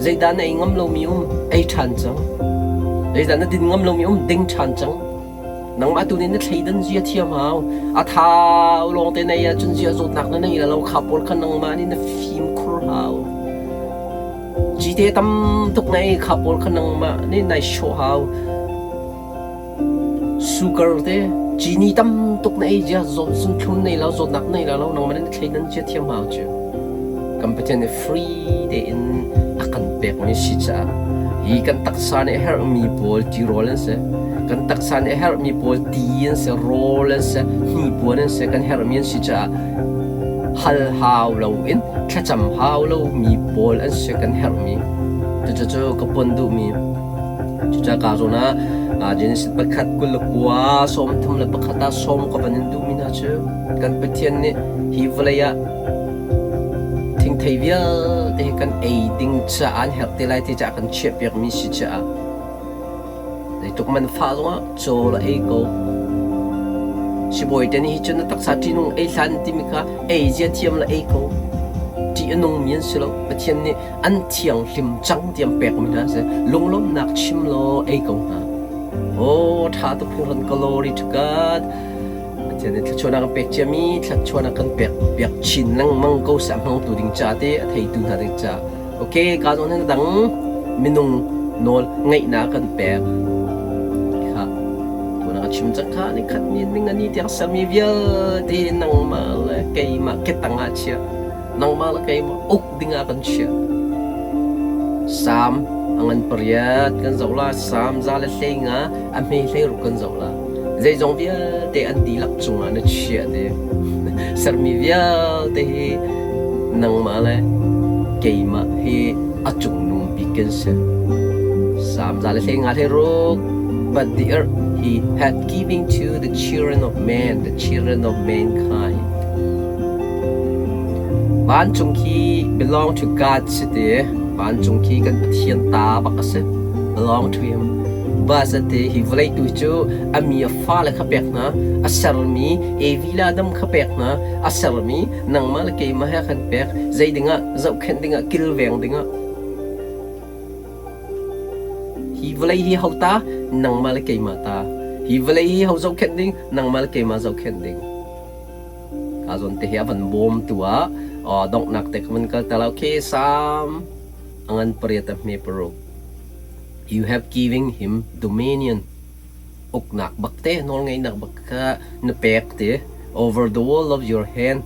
Zeidah na ei ngam lomi um ei ṭhan cang. Zeicah na din ngam lomi um ding ṭhan cang. Nangmah tu nih na thleidan zia thiam hau. A thau lawngte nei ahcun zia zawtnak na nei lo kha pawl kha nangmah nih na fimkhur hau. Cite tam tuk nei kha pawl kha nangmah nih nai hrawh hau. Sugar te cini tam tuk na ei zia zawt zunthlum nei lo zawtnak nei lo nangmah nih na thleidan zia thiam hau cu. Kan Pathian nih free tein a kan pekmi si caah hi kan taksa nih a herhmi pawl tirawl an si. Kan taksa nih a herhmi pawl ti an si, rawl an si, hnipuan an si, kan herhmi an si caah hal hau loin thlacam hau lomi pawl an si kan herhmi. Cucu ka pon duhmi. Cucaah ka zawn ah Genesis pakhat 29 31 ah sawm ka van in duhmi hna cu kan Pathian nih hi vawlei ah Thingthei vialte hi kan ei ding caah an herh te lai ti caah kan chiahpiakmi si caah zeitluk man fah zongah caw la ei ko. Sibawi te nih hi cun na taksa ṭihnung ei hlan timi kha ei zia thiam la ei ko. Ṭih a nungmi an si lo. Pathian nih an thianghlim cang tiang pekmi hna a si. Lunglawmhnak chim law ei ko hna. Aw, ṭha tuk hringhran glory to God. Pathian nih thluachuahnak an pek ciami thluachuahnak kan pek piak chin lengmang ko seh a hmangtu ding ca te a theitu hna ding ca. Okay, ka zawn hin dang minung nawl ngeihnak kan pek. Kha tuna ka chim cang kha ni khat ni ning ani tiang sermi vialte nangmah le keimah ketang ah chia. Nangmah le keimah uk dingah kan chiah. Salm a ngan pariat kan zoh la, Salm 115 a hme 16 kan zoh la. Zeizong vialte an dihlak cungah na chiah te. Sermi vialte hi nangmah le keimah hi a cungnung bik kan si. Salm 115 But the earth he hath given to the children of man, the children of mankind. Vancung khi belong to God si ti. Vancung khi kan Pathian ta bak a si. Belong to him. Bas a ti. Hi vawlei tu cu a mi a fale kha pek hna. A sermi Evi le Adam kha pek hna. A sermi nangmah le keimah he kan pek. Zei dingah zohkhenh dingah kilveng dingah. Hi vawlei hi ho ta? Nangmah le keimah ta. Hi vawlei hi ho zohkhenh ding? Nangmah le keimah zohkhenh ding. Ka zawn te hi a van bawmtu ah donghnak te ka van kal ta lo. Okay, Psalm a ngan pariat a hme paruk. You have given him dominion. Uknak bak te, nawlngeihnak bak kha na pek te. Over the wall of your hand.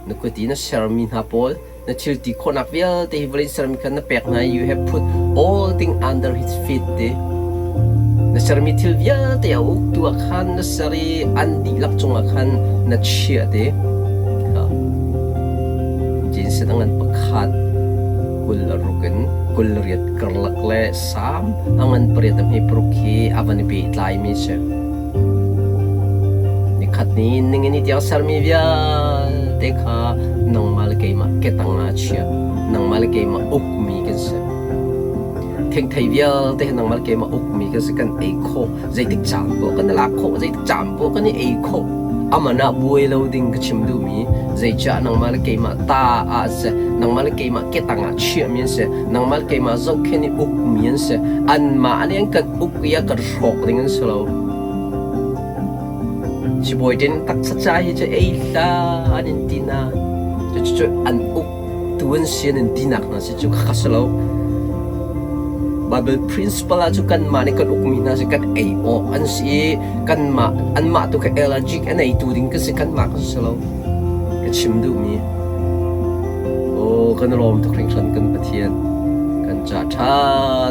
Na kut i na sermi hna pawl na thil ti khawhnak vialte hi vawlei sermi kha na pek hna i you have put all thing under his feet ti. Na sermi thil vialte a uktu ah khan na ser i an dihlak cungah khan na chiah ti. Genesis a ngan pakhat 26 in 28 karlak le Salm a ngan pariat a hme paruk hi a van i pehtlaimi a si. Nikhat ni ningini tiang sermi vialte kha nangmah le keimah ketang ah chia. Nangmah le keimah ukmi kan si. Thengthei vialte hi nangmah le keimah ukmi kan si. Kan ei khawh. Zeitik caan poah kan i lak khawh. Zeitik caan poah kan i ei khawh. Aman ah buai lo ding ka chim duhmi zeicah nangmah le keimah ta ah seh, nangmah le keimah ketang ah chiahmi an si, nangmah le keimah zohkhenh i ukmi an si. Anmah nih an kan uk i a kan hrawk ding an si lo. Sibawi tin taksa ca hi cu ei hlah an in ti na. Cucu an uk tu an si an in tinak hna si cu kha si lo. Bible principle ah cu kanmah nih kan ukmi hna si kan ei awk an si i kanmah anmah tu kha allergic an ei tu ding kan si kanmah kan si lo. Ka chim duhmi. Aw kan lawm tuk hringhran kan Pathian. Kan ca ṭha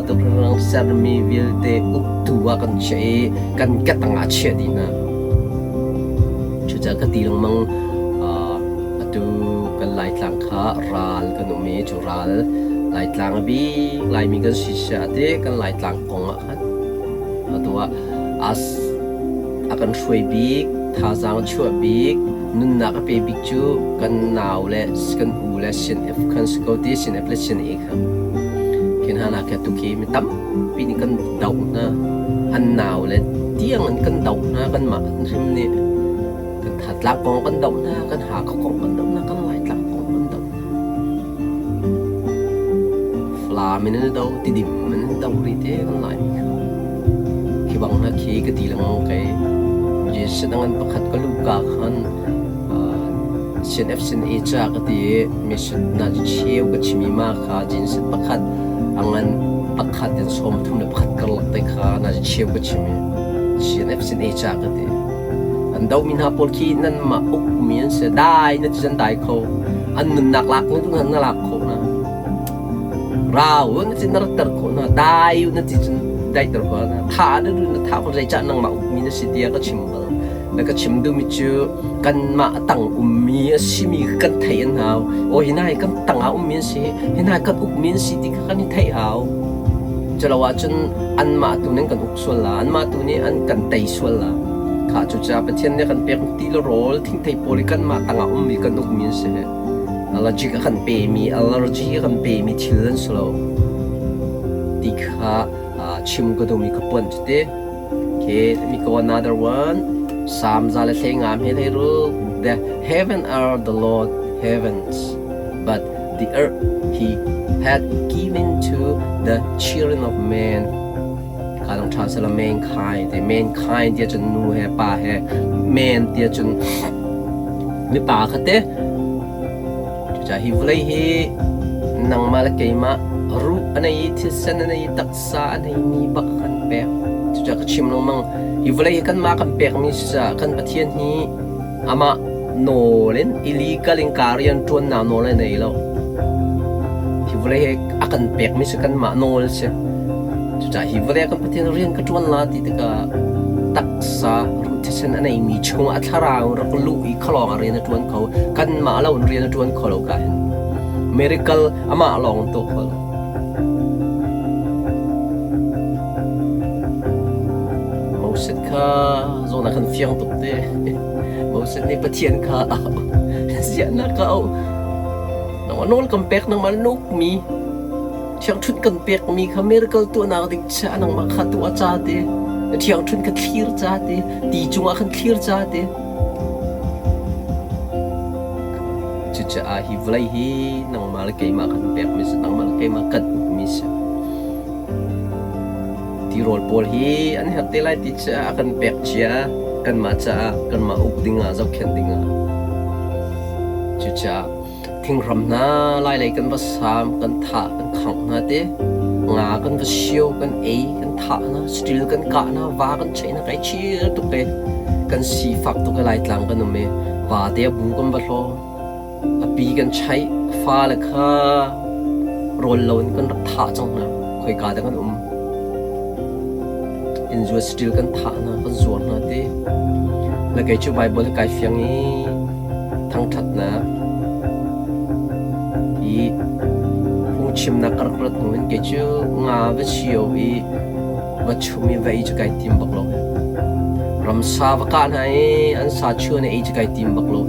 tuk hringhran sermi vialte uktu ah kan chiah i kan ketang ah chiah dih hna. Cucaah ka ti lengmang atu kan Laitlang kha ral kan um i cu ral Laitlang a bik Laimi kan si siah ti kan Laitlang kong ah khan atu ah as a kan hruai bik, thazaang chuah bik, nunnak a pe bik cu kan nau le kan u le CNF khan si ko ti CNF le CNA kha. Khin hna kha tukhi mi tampi nih kan doh hna. An nau le tiang in kan doh hna kanmah hrim nih kan Thatlang kong kan doh hna, kan Hakha kong kan doh hna, kan Laitlang kong kan doh hna. Falam in an do, Tidim in an do rih te kan Laimi kha. Khi bang hna khi ka ti lengmang kei. Jesuh ngan pakhat ka luhka khan CNF sin i ca ka ti i mission na cheu ka chimi ma kha jinset pakhat a ngan pakhat in 31 karlak te kha na cheu ka chim i CNF sin i ca ka ti. An domi hna pawl khi nanmah ukmi an si. Dai na ti cun dai kho. An nunnak lak na na lak khawh hna. Rau na ti na ratter khawh hna. Dai na ti cun daiter khawh hna. Tha na duh na tha khawh zeicah nangmah ukmi na si tiah ka chim bal. Na ka chim duhmi cu kanmah tang ummi a simi kan theih an hau. Aw hi hna hi kan tang ah ummi an si. Hi hna kan ukmi an si ti kha kan i theih hau. Culo ahcun anmah tu nih an kan uk sual la. Anmah tu nih an kan tei sual la. Khah cucaah Pathian nih a kan pek ti le rawl thingthei pawl hi kanmah tangah ummi kan ukmi an si. Allergic a kan pemi, allergy a kan pemi thil an si lo. Ti kha chim ka duhmi ka puan cu ti. Okay, let me go another one. Psalm za le hlei ngam he hlei ruk. The heaven are the Lord heavens, but the earth he had given to the children of men. Kha dong ṭha sela mankind te mankind tiah cun nu he pa he man tiah cun mipa kha te cucaah hi vawlei hi nangmah le keimah ruh a nei i thisen a nei i taksa a neimi bak kan pek. Cucaah ka chim lengmang hi vawlei hi kanmah kan pekmi si caah kan Pathian hi amah nawl in illegal in ka rian ṭuannak nawl a nei lo. Hi vawlei hi a kan pekmi si kanmah nawl a si. Cucaah hi vawlei ah kan Pathian rian ka ṭuan la ti tikah taksa ruh thisen a neimi chungah a thlarau rak luh i khalawng ah rian a ṭuan kho. Kanmah lo in rian a ṭuan kho lo ka hin. Miracle amah lawng in tuah kho lo. Moses kha zawn ah khan fiang tuk te. Moses nih Pathian kha a auh. Ziahnak ka auh. Nangmah nawl kan pek, nangmah na ukmi thiangṭhunh kan pekmi kha miracle tuahnak ding caah nangmah kha tuah ca te. Na thiangṭhunh kha thlir ca te. Ti cungah khan thlir ca te. Cucaah hi vawlei hi nangmah le keimah kan pekmi si, nangmah le keimah kan ukmi si. Tirawl pawl hi an herh te lai ti caah a kan pek cia, kanmah caah kanmah uk dingah zohkhenh dingah. Cucaah thinghram hna lailei kan va saam, kan thah, kan khangh hna te, nga kan va sio, kan ei, kan thah hna, saṭil kan kah hna, va kan cheih hna, kai chir tuk te. Kan sifak tuk i Laitlang kan um i vate a bu kan va hlaw. A pi kan chaih, fale kha rawl loin kan rak thah cang hna. Khoika dah kan um. Innzuat saṭil kan thah hna, kan zuar hna ti. Le kei cu Baibal kai fiang i thangṭhatnak i phungchimnak ka rak rat hnu in kei cu nga va sio i va chum i va ei cu kai tim bak lo. Ramsa va kah hna i an sa chuan i ei cu kai tim bak lo.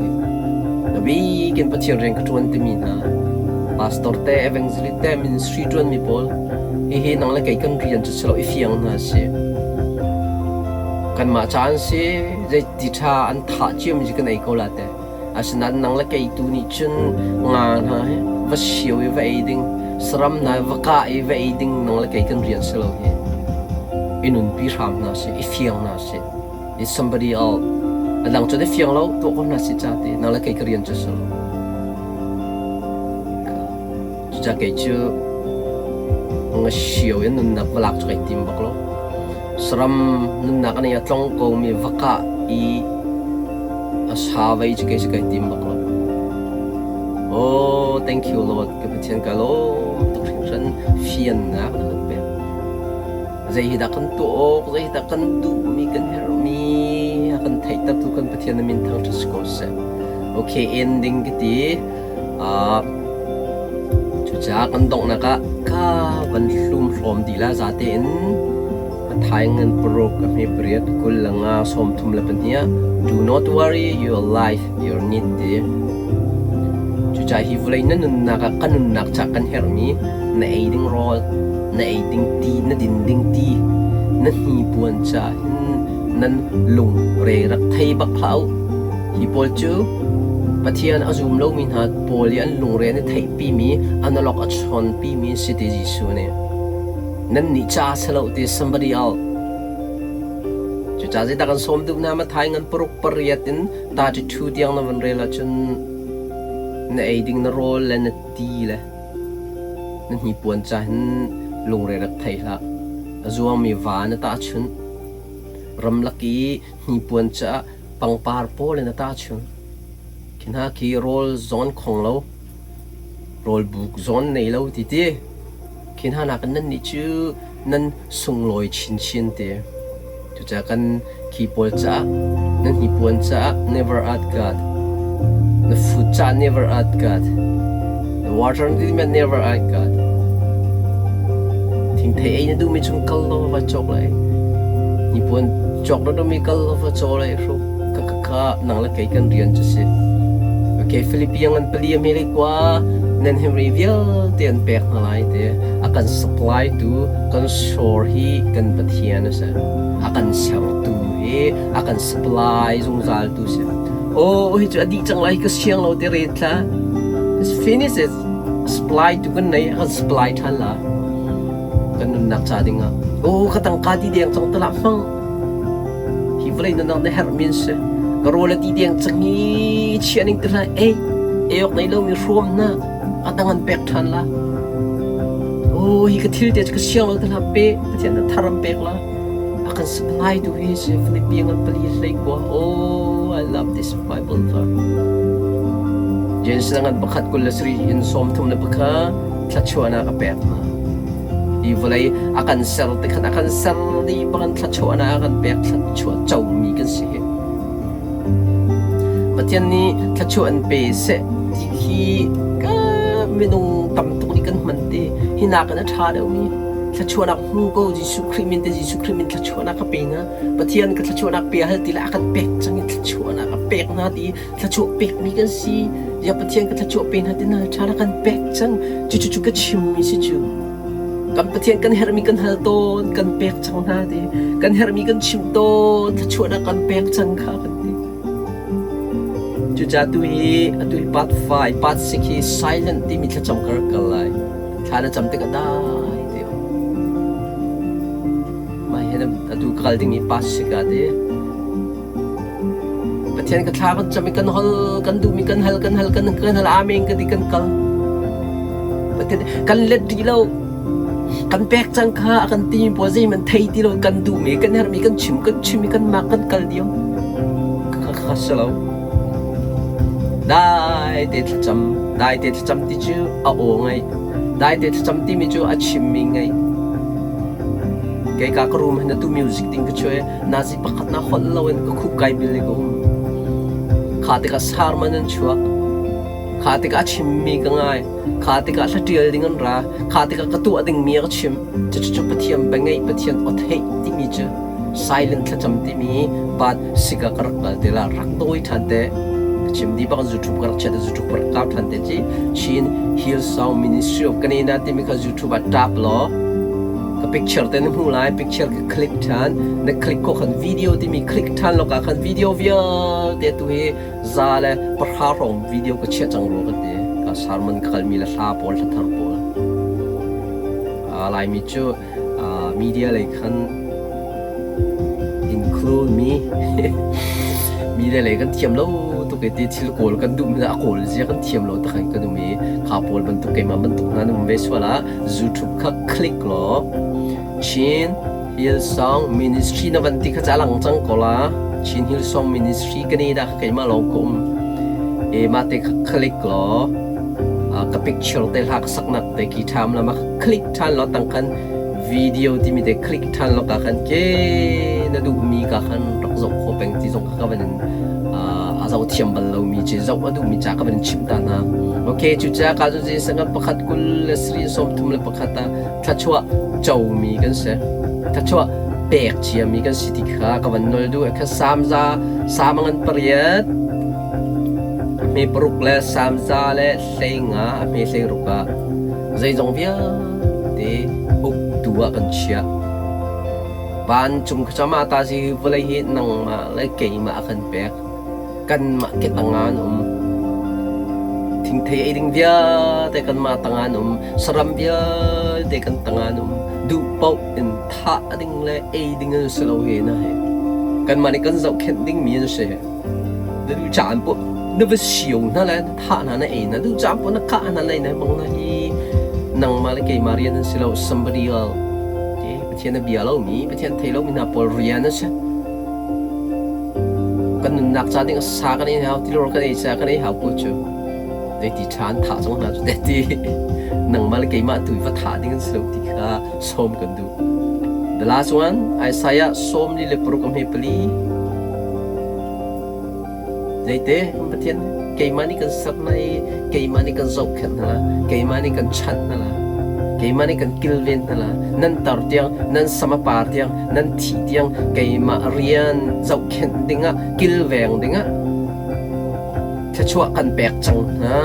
A bik in Pathian rian ka ṭuan timi hna pastor te, evangelist te, ministry ṭuanmi pawl hihi nang le kei kan rian cu si lo i fiang hna si. Kanmah ca an si, zeiti ṭha an thah ciami cu kan ei ko la te. Asinain nang le kei tu nih cun nga hna hi va sio i va ei ding, saram hna hi va kah i va ei ding nang le kei kan rian si lo hi. I nunpi hram hna sih, i fiang hna sih. It's somebody else. A dang cun i fiang lo, tuah ko hna sih ca ti, nang le kei ka rian cu si lo. Cucaah kei cu nga sio in nunnak va lak cu kai tim bak lo. Saram nunnak a nei a tlong komi va kah i a sa vei cu kei cu kai tim bak lo. Oh, thank you Lord, ka Pathian ka lawm tuk hringhran fiannak na kan pek. Zei hi dah kan tuah awk, zei hi dah kan duhmi, kan herhmi a kan theihtertu kan Pathian na min thangṭhat si ko seh. Okay, ending ka ti. Cucaah kan donghnak ah ka van hlum hrawm dih la zate in a thaing paruk a hme pariat 20 le nga 32 ah do not worry your life your need ti cucaah hi vawlei na nunnak ah ka nunnak ca kan herhmi na ei ding rawl na ei ding ti na din ding ti na hnipuan ca hin nan lung re rak thei bak hlah u Hi pawl cu Pathian a zum lomi hna pawl i an lungre an i theihpimi, analog a chawnpimi an si ti Jesuh nih. Nannih ca si lo ti somebody else. Cucaah zeidah kan sawm duh hna Matthai ngan paruk pariat in 32 tiang na van rel ahcun na ei ding na rawl le na ti le na hnipuan ca hin lungre rak thei hlah. A zuangmi va na tahchunh. Ramlak i hnipuan caah pangpar pawl in a tahchunh. Khi hna khi rawl zawn khong lo, rawl buk zawn nei lo ti ti. Khi hna nakin nannih cu nan sunglawi chinchin ti. Cucaah kan khi pawl caah, nan hnipuan caah never ask God. Na food caah never ask God. The water na ti never ask God. Thingthei ei na duhmi chung kal law va cawk lai. Hnipuan cawk na duhmi kal law va caw lai hruk. Ka ka ka nang le kei kan rian cu si. Okay, Philippian an pali a mele kwa nan himri vialte an pek hna lai te. A kan supply tu kan shore hi kan Pathian a si. A kan sertu hi a kan supply zungzal tu si. Oh, hi cu a dih cang lai ka siang lo te ret tla. It's finish it. Supply tu kan nei, a kan supply ṭhan la. Kan nunnak ca ding ah. Oh, ka tangka ti deng cang tala hmang. Hi vawlei nunnak na herh min si. Ka rawl a ti deng cang i chia ning ti hlah. Ei, ei awk nei lomi hrawm na a dang an pek ṭhan la. Oh, hi ka thil te cu ka siang lo ti hlah pe. Pathian na thar an pek la. A kan supply tu hi si Philippi ngan pali hlei kua. Oh, I love this Bible verse. Genesis ngan pakhat 27 in 31 thluachuahnak a pek hna. Hi vawlei a kan ser te khan a kan ser ni bangin thluachuahnak a kan pek thluachuah comi kan si hi. Pathian nih thluachuah an pe seh ti khi ka minung tam tuk nih kan hman te. Hi nakin a ṭha deuhmi thluachuahnak hmu ko Jesuh Khrih min te Jesuh Khrih min thluachuahnak ka pe na. Pathian ka thluachuahnak pe hal ti le a kan pek cang i thluachuahnak a pek hna ti thluachuah pekmi kan si. Ya Pathian ka thluachuah pe hna ti na ṭha na kan pek cang. Cucu cu ka chimmi si cu. Kan Pathian kan herhmi kan hal tawn, kan pek cang hna ti. Kan herhmi kan chim tawn, thluachuahnak kan pek cang kha kan ti. Cucaah tu hi atu hi part 5, part 6 hi silent timi thlacam ka rak kal lai. Thla na cam tikah dai te um. Mah hi atu ka kal ding i part 6 ah ti. Pathian ka thla kan cam i kan hol, kan duhmi kan hal, kan hal, kan kan hal, amen ka ti kan kal. Pathian kan let rih lo. Kan pek cang kha a kan timi pawl zeihmanh thei ti lo kan duhmi, kan herhmi kan chim, kan chim i kan mak kan kal diam. Kha kha si lo. Dai te thlacam, dai te thlacam ti cu a aw ngai. Dai te thlacam timi cu a chimmi ngai. Kei ka ka room hin atu music ding ka chuai nazi pakhat na holh loin ka khup kai bil i ka um. Kha tikah sarman an chuak. Kha tikah a chimmi ka ngai. Kha tikah hla ṭial ding an ra. Kha tikah ka tuah dingmi a ka chim. Cucu Pathian biangeih, Pathian aw theih timi cu silent thlacam timi part sika ka rak kal te la rak dawi ṭhan te. Ka chim dih bak YouTube ka rak chiat YouTube ka rak kau ṭhan te ci Chin Hillsong Ministry of Canada timi kha YouTube ah tap law ka picture te na hmuh lai picture ka click ṭhan na click ko khan video timi click ṭhan lo ka khan video vialte tu hi za le pahra hrawng video ka chiah cang rua ka ti ka sermon ka kalmi le hla pawl hla thar pawl Laimi cu media lei khan include mi media lei kan thiam lo tuk i ti thil kawl kan duh mi a kawl zia kan thiam lo tak kan um i kha pawl bantuk keimah bantuk hna nan um ve sual ah YouTube kha click law Chin Hillsong Ministry na van ti kha ca lang cang ko la Chin Hillsong Ministry ka ni dah keimah lawng ka um e mah te kha click law ka picture te hla ka saknak te ki ṭham la ma click ṭhan law tang khan video timi te click ṭhan law ka khan ke na duhmi ka khan rak zoh kho peng ti zong ka van in a zoh thiam bal lomi ci zoh a duhmi ca ka van in chimh ta hna. Okay, cucaah ka cu sangat pakhat 23 31 ah thluachuah comi kan si. Thluachuah pek ciami kan si ti kha ka van nol duh. Kha samza samangan pariat hme paruk le samza le hleinga a hme hleiruk ah zeizong vialte uktu ah kan chiah. Vancung khuacham ah ta si vawlei hi nangmah le keimah a kan pek. Kanmah ke tangah an um. Thingthei ei ding vialte kanmah tangah an um. Saram vialte kan tangah an um. Duh paoh in thah ding le ei ding an si lo he na he. Kanmah nih kan zohkhenh dingmi an si. Na duh caan poh na va sio hna le na thah hna na ei hna duh caan poh na kah hna na ei hna bang na hi nangmah le keimah rian an si lo somebody else. Pathian a bia lomi Pathian thei lomi hna pawl rian a si. Kan nunnak ca ding sa kan ei hau tilawr kan ei ca kan ei hau ko cu. Zeiti ṭha an thah cang hna cu te ti nangmah le keimah tu va thah ding an si lo ti kha sawm kan duh. The last one, Isaiah 46 a hme pali. Zeite kan Pathian keimah nih kan ser hna i keimah nih kan zohkhenh hna la, keimah nih kan chanh hna la, keimah nih kan kilven hna la, nan tar tiang, nan sam a par tiang, nan thih tiang keimah rian zohkhenh dingah, kilveng dingah thluachuah kan pek cang hna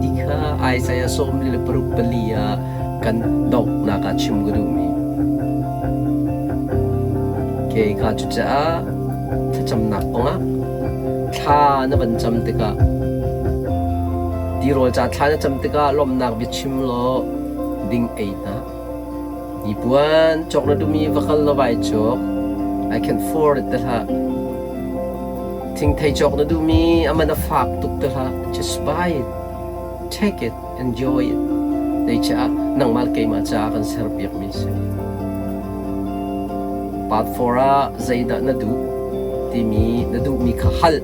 ti kha Isaiah 46 pali ah kan donghnak ah chim ka duhmi. Kei kha cucaah thlacamnak kongah thla na van cam tikah tirawl ca thla na cam tikah lawmhnak biachim law ding ei hna. Hnipuan cawk na duhmi va kal law vai cawk. I can afford it ti hlah. Thingthei cawk na duhmi a man a fak tuk ti hlah. Just buy it. Take it. Enjoy it. Zeicah nangmah le keimah caah kan serpiakmi a si. Part 4 ah zeidah na duh timi na duhmi kha hal.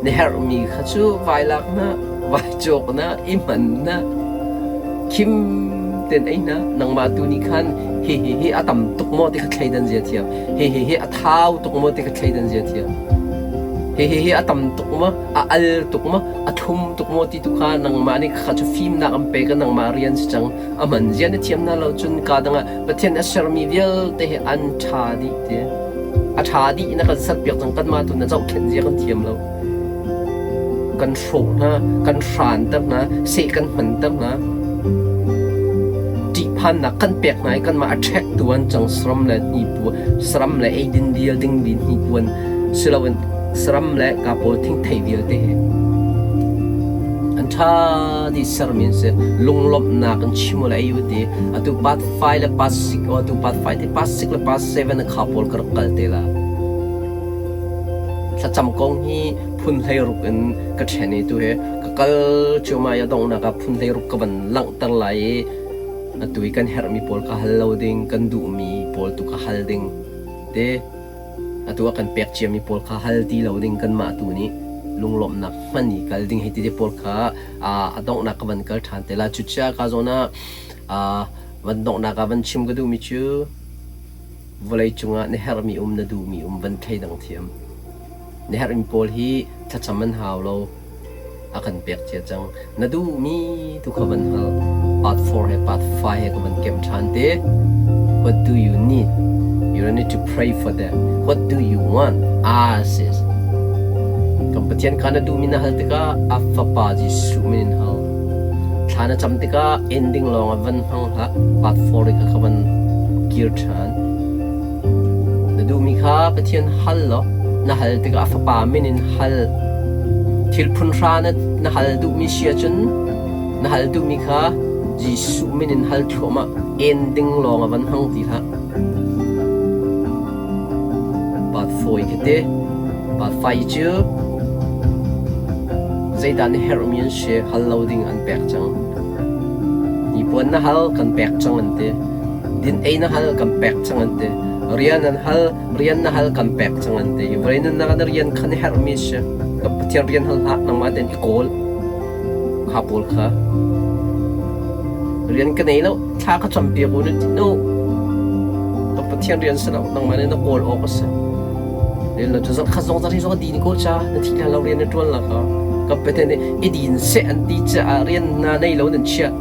Na herhmi kha cu vai lak na, vai cawk na, i hman na, khim ten ei na. Nangmah tu nih khan hi hi hi a tam tuk maw ti kha thleidan zia thiam. Hi hi hi a thau tuk maw ti kha thleidan zia thiam. Hi hi hi a tam tuk maw, a al tuk maw, a thum tuk maw ti tu kha nangmah nih kha cu fimnak an pek i nangmah rian si cang. A man zia na thiam na lo cun ka dang ah Pathian a sermi vialte hi an ṭha dih ti. A ṭha dih na kan serpiak cang kanmah tu na zohkhenh zia kan thiam lo. Kan hrawh hna, kan hranter hna, seh kan hmanter hna. Ṭihphannak kan pek hna i kanmah a ṭhektu an cang saram le hnipuan, saram le eidin vial ding din hnipuan siloin saram le ka pawl thingthei vialte hi an ṭha dih sermi an si. Lunglawmhnak in chim u le ei u ti. Atu part 5 le part 6 atu part 5 te part 6 le part 7 kha pawl ka rak kal te la. Thlacam kong hi phun 16 in ka ṭhen i tu hi ka kal cuahmah i a donghnak ah phun 16 ka van langhter lai i atu i kan herhmi pawl ka hal lo ding, kan duhmi pawl tu ka hal ding te. Atu ah kan pek ciami pawl kha hal ti lo ding kanmah tu nih lunglawmhnak hman i kal ding hei ti te pawl kha a donghnak ka van kal ṭhan te la. Cucaah ka zawn ah van donghnak ah van chim ka duhmi cu vawlei cungah na herhmi um na duhmi um van thleidang thiam. Na herhmi pawl hi thlacam an hau lo. A kan pek cia cang. Na duhmi tu kha van hal. Part 4 he part 5 he ka van kem ṭhan te. What do you need? You don't need to pray for that. What do you want? Ask it. Kan Pathian kha na duhmi na hal tikah a Fapa Jesuh min in hal. Thla na cam tikah ending lawng ah van hmang hlah. Part 4 kha ka van kir ṭhan. Na duhmi kha Pathian hal law na hal tikah a Fapa min in hal. Thil phun hra na hal duhmi si ahcun na hal duhmi kha Jesuh min in hal thluahmah. Ending lawng ah van hmang ti hlah. Part 4 khi te. Part 5 cu zeidah na herhmi an si hal lo ding an pek cang. Hnipuan na hal kan pek cang an ti. Din ei na hal kan pek cang an ti. Rian an hal rian na hal kan pek cang an ti. Vawlei nunnak ah na rian kha na herhmi si. Ka Pathian rian hal hlah nangmah tein i kawl. Kha pawl kha. Rian ka nei lo thla ka campiak u na ti no. Ka Pathian rian si lo nangmah nih na kawl awk a si. Rian lo cu zarh khat zong zarh hi zong a din ko cha na thi hlan lo rian na ṭuan la kha. Ka Pathian nih i din seh an ti caah rian na nei lo nan chiah.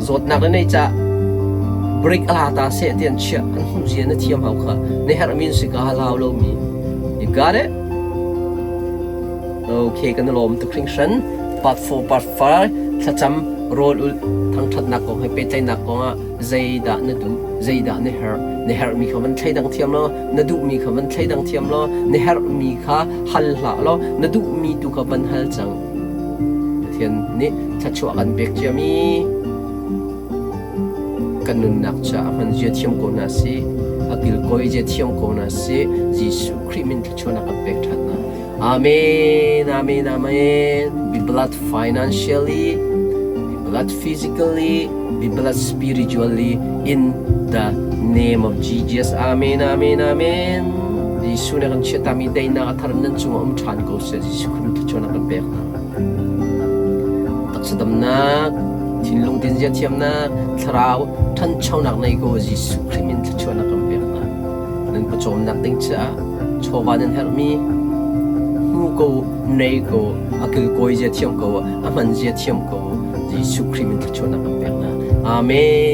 Zawtnak na nei caah break a la ta seh ti an chiah. An hmuh zia na thiam hau kha. Na herhmi an si ka hal hau lomi. You got it? Okay, kan i lawm tuk hringhran. Part 4, part 5, thlacam, rawl ulh, thangṭhatnak kong he pehtlaihnak kong ah zeidah na duh, zeidah na herh, na herhmi kha van thleidang thiam law, na duhmi kha van thleidang thiam law, na herhmi kha hal hlah law, na duhmi tu kha van hal cang. Pathian nih thluachuah kan pek ciami kan nunnak caah hman zia thiam ko hna sih. kilkawi zia thiam ko hna sih. Jesuh Khrih min thluachuahnak kan pek ṭhan hna. Amen, amen, amen. Be blessed financially, be blessed physically, be blessed spiritually in the name of Jesus. Amen, amen, amen. Jesuh nih kan chiatami daihnak a thar nan cungah um ṭhan ko seh. Jesuh Khrih thluachuahnak kan pek hna. Taksa damnak, thinlung tinzia thiamnak, thlarau ṭhanchonak nei ko Jesuh Khrih min thluachuahnak kan pek hna. Nan pawcawmnak ding caah chawva nan herhmi hmu ko, nei ko, a kilkawi zia thiam ko, a hman zia thiam ko. Jesuh Khrih min thluachuahnak kan pek hna. Amen.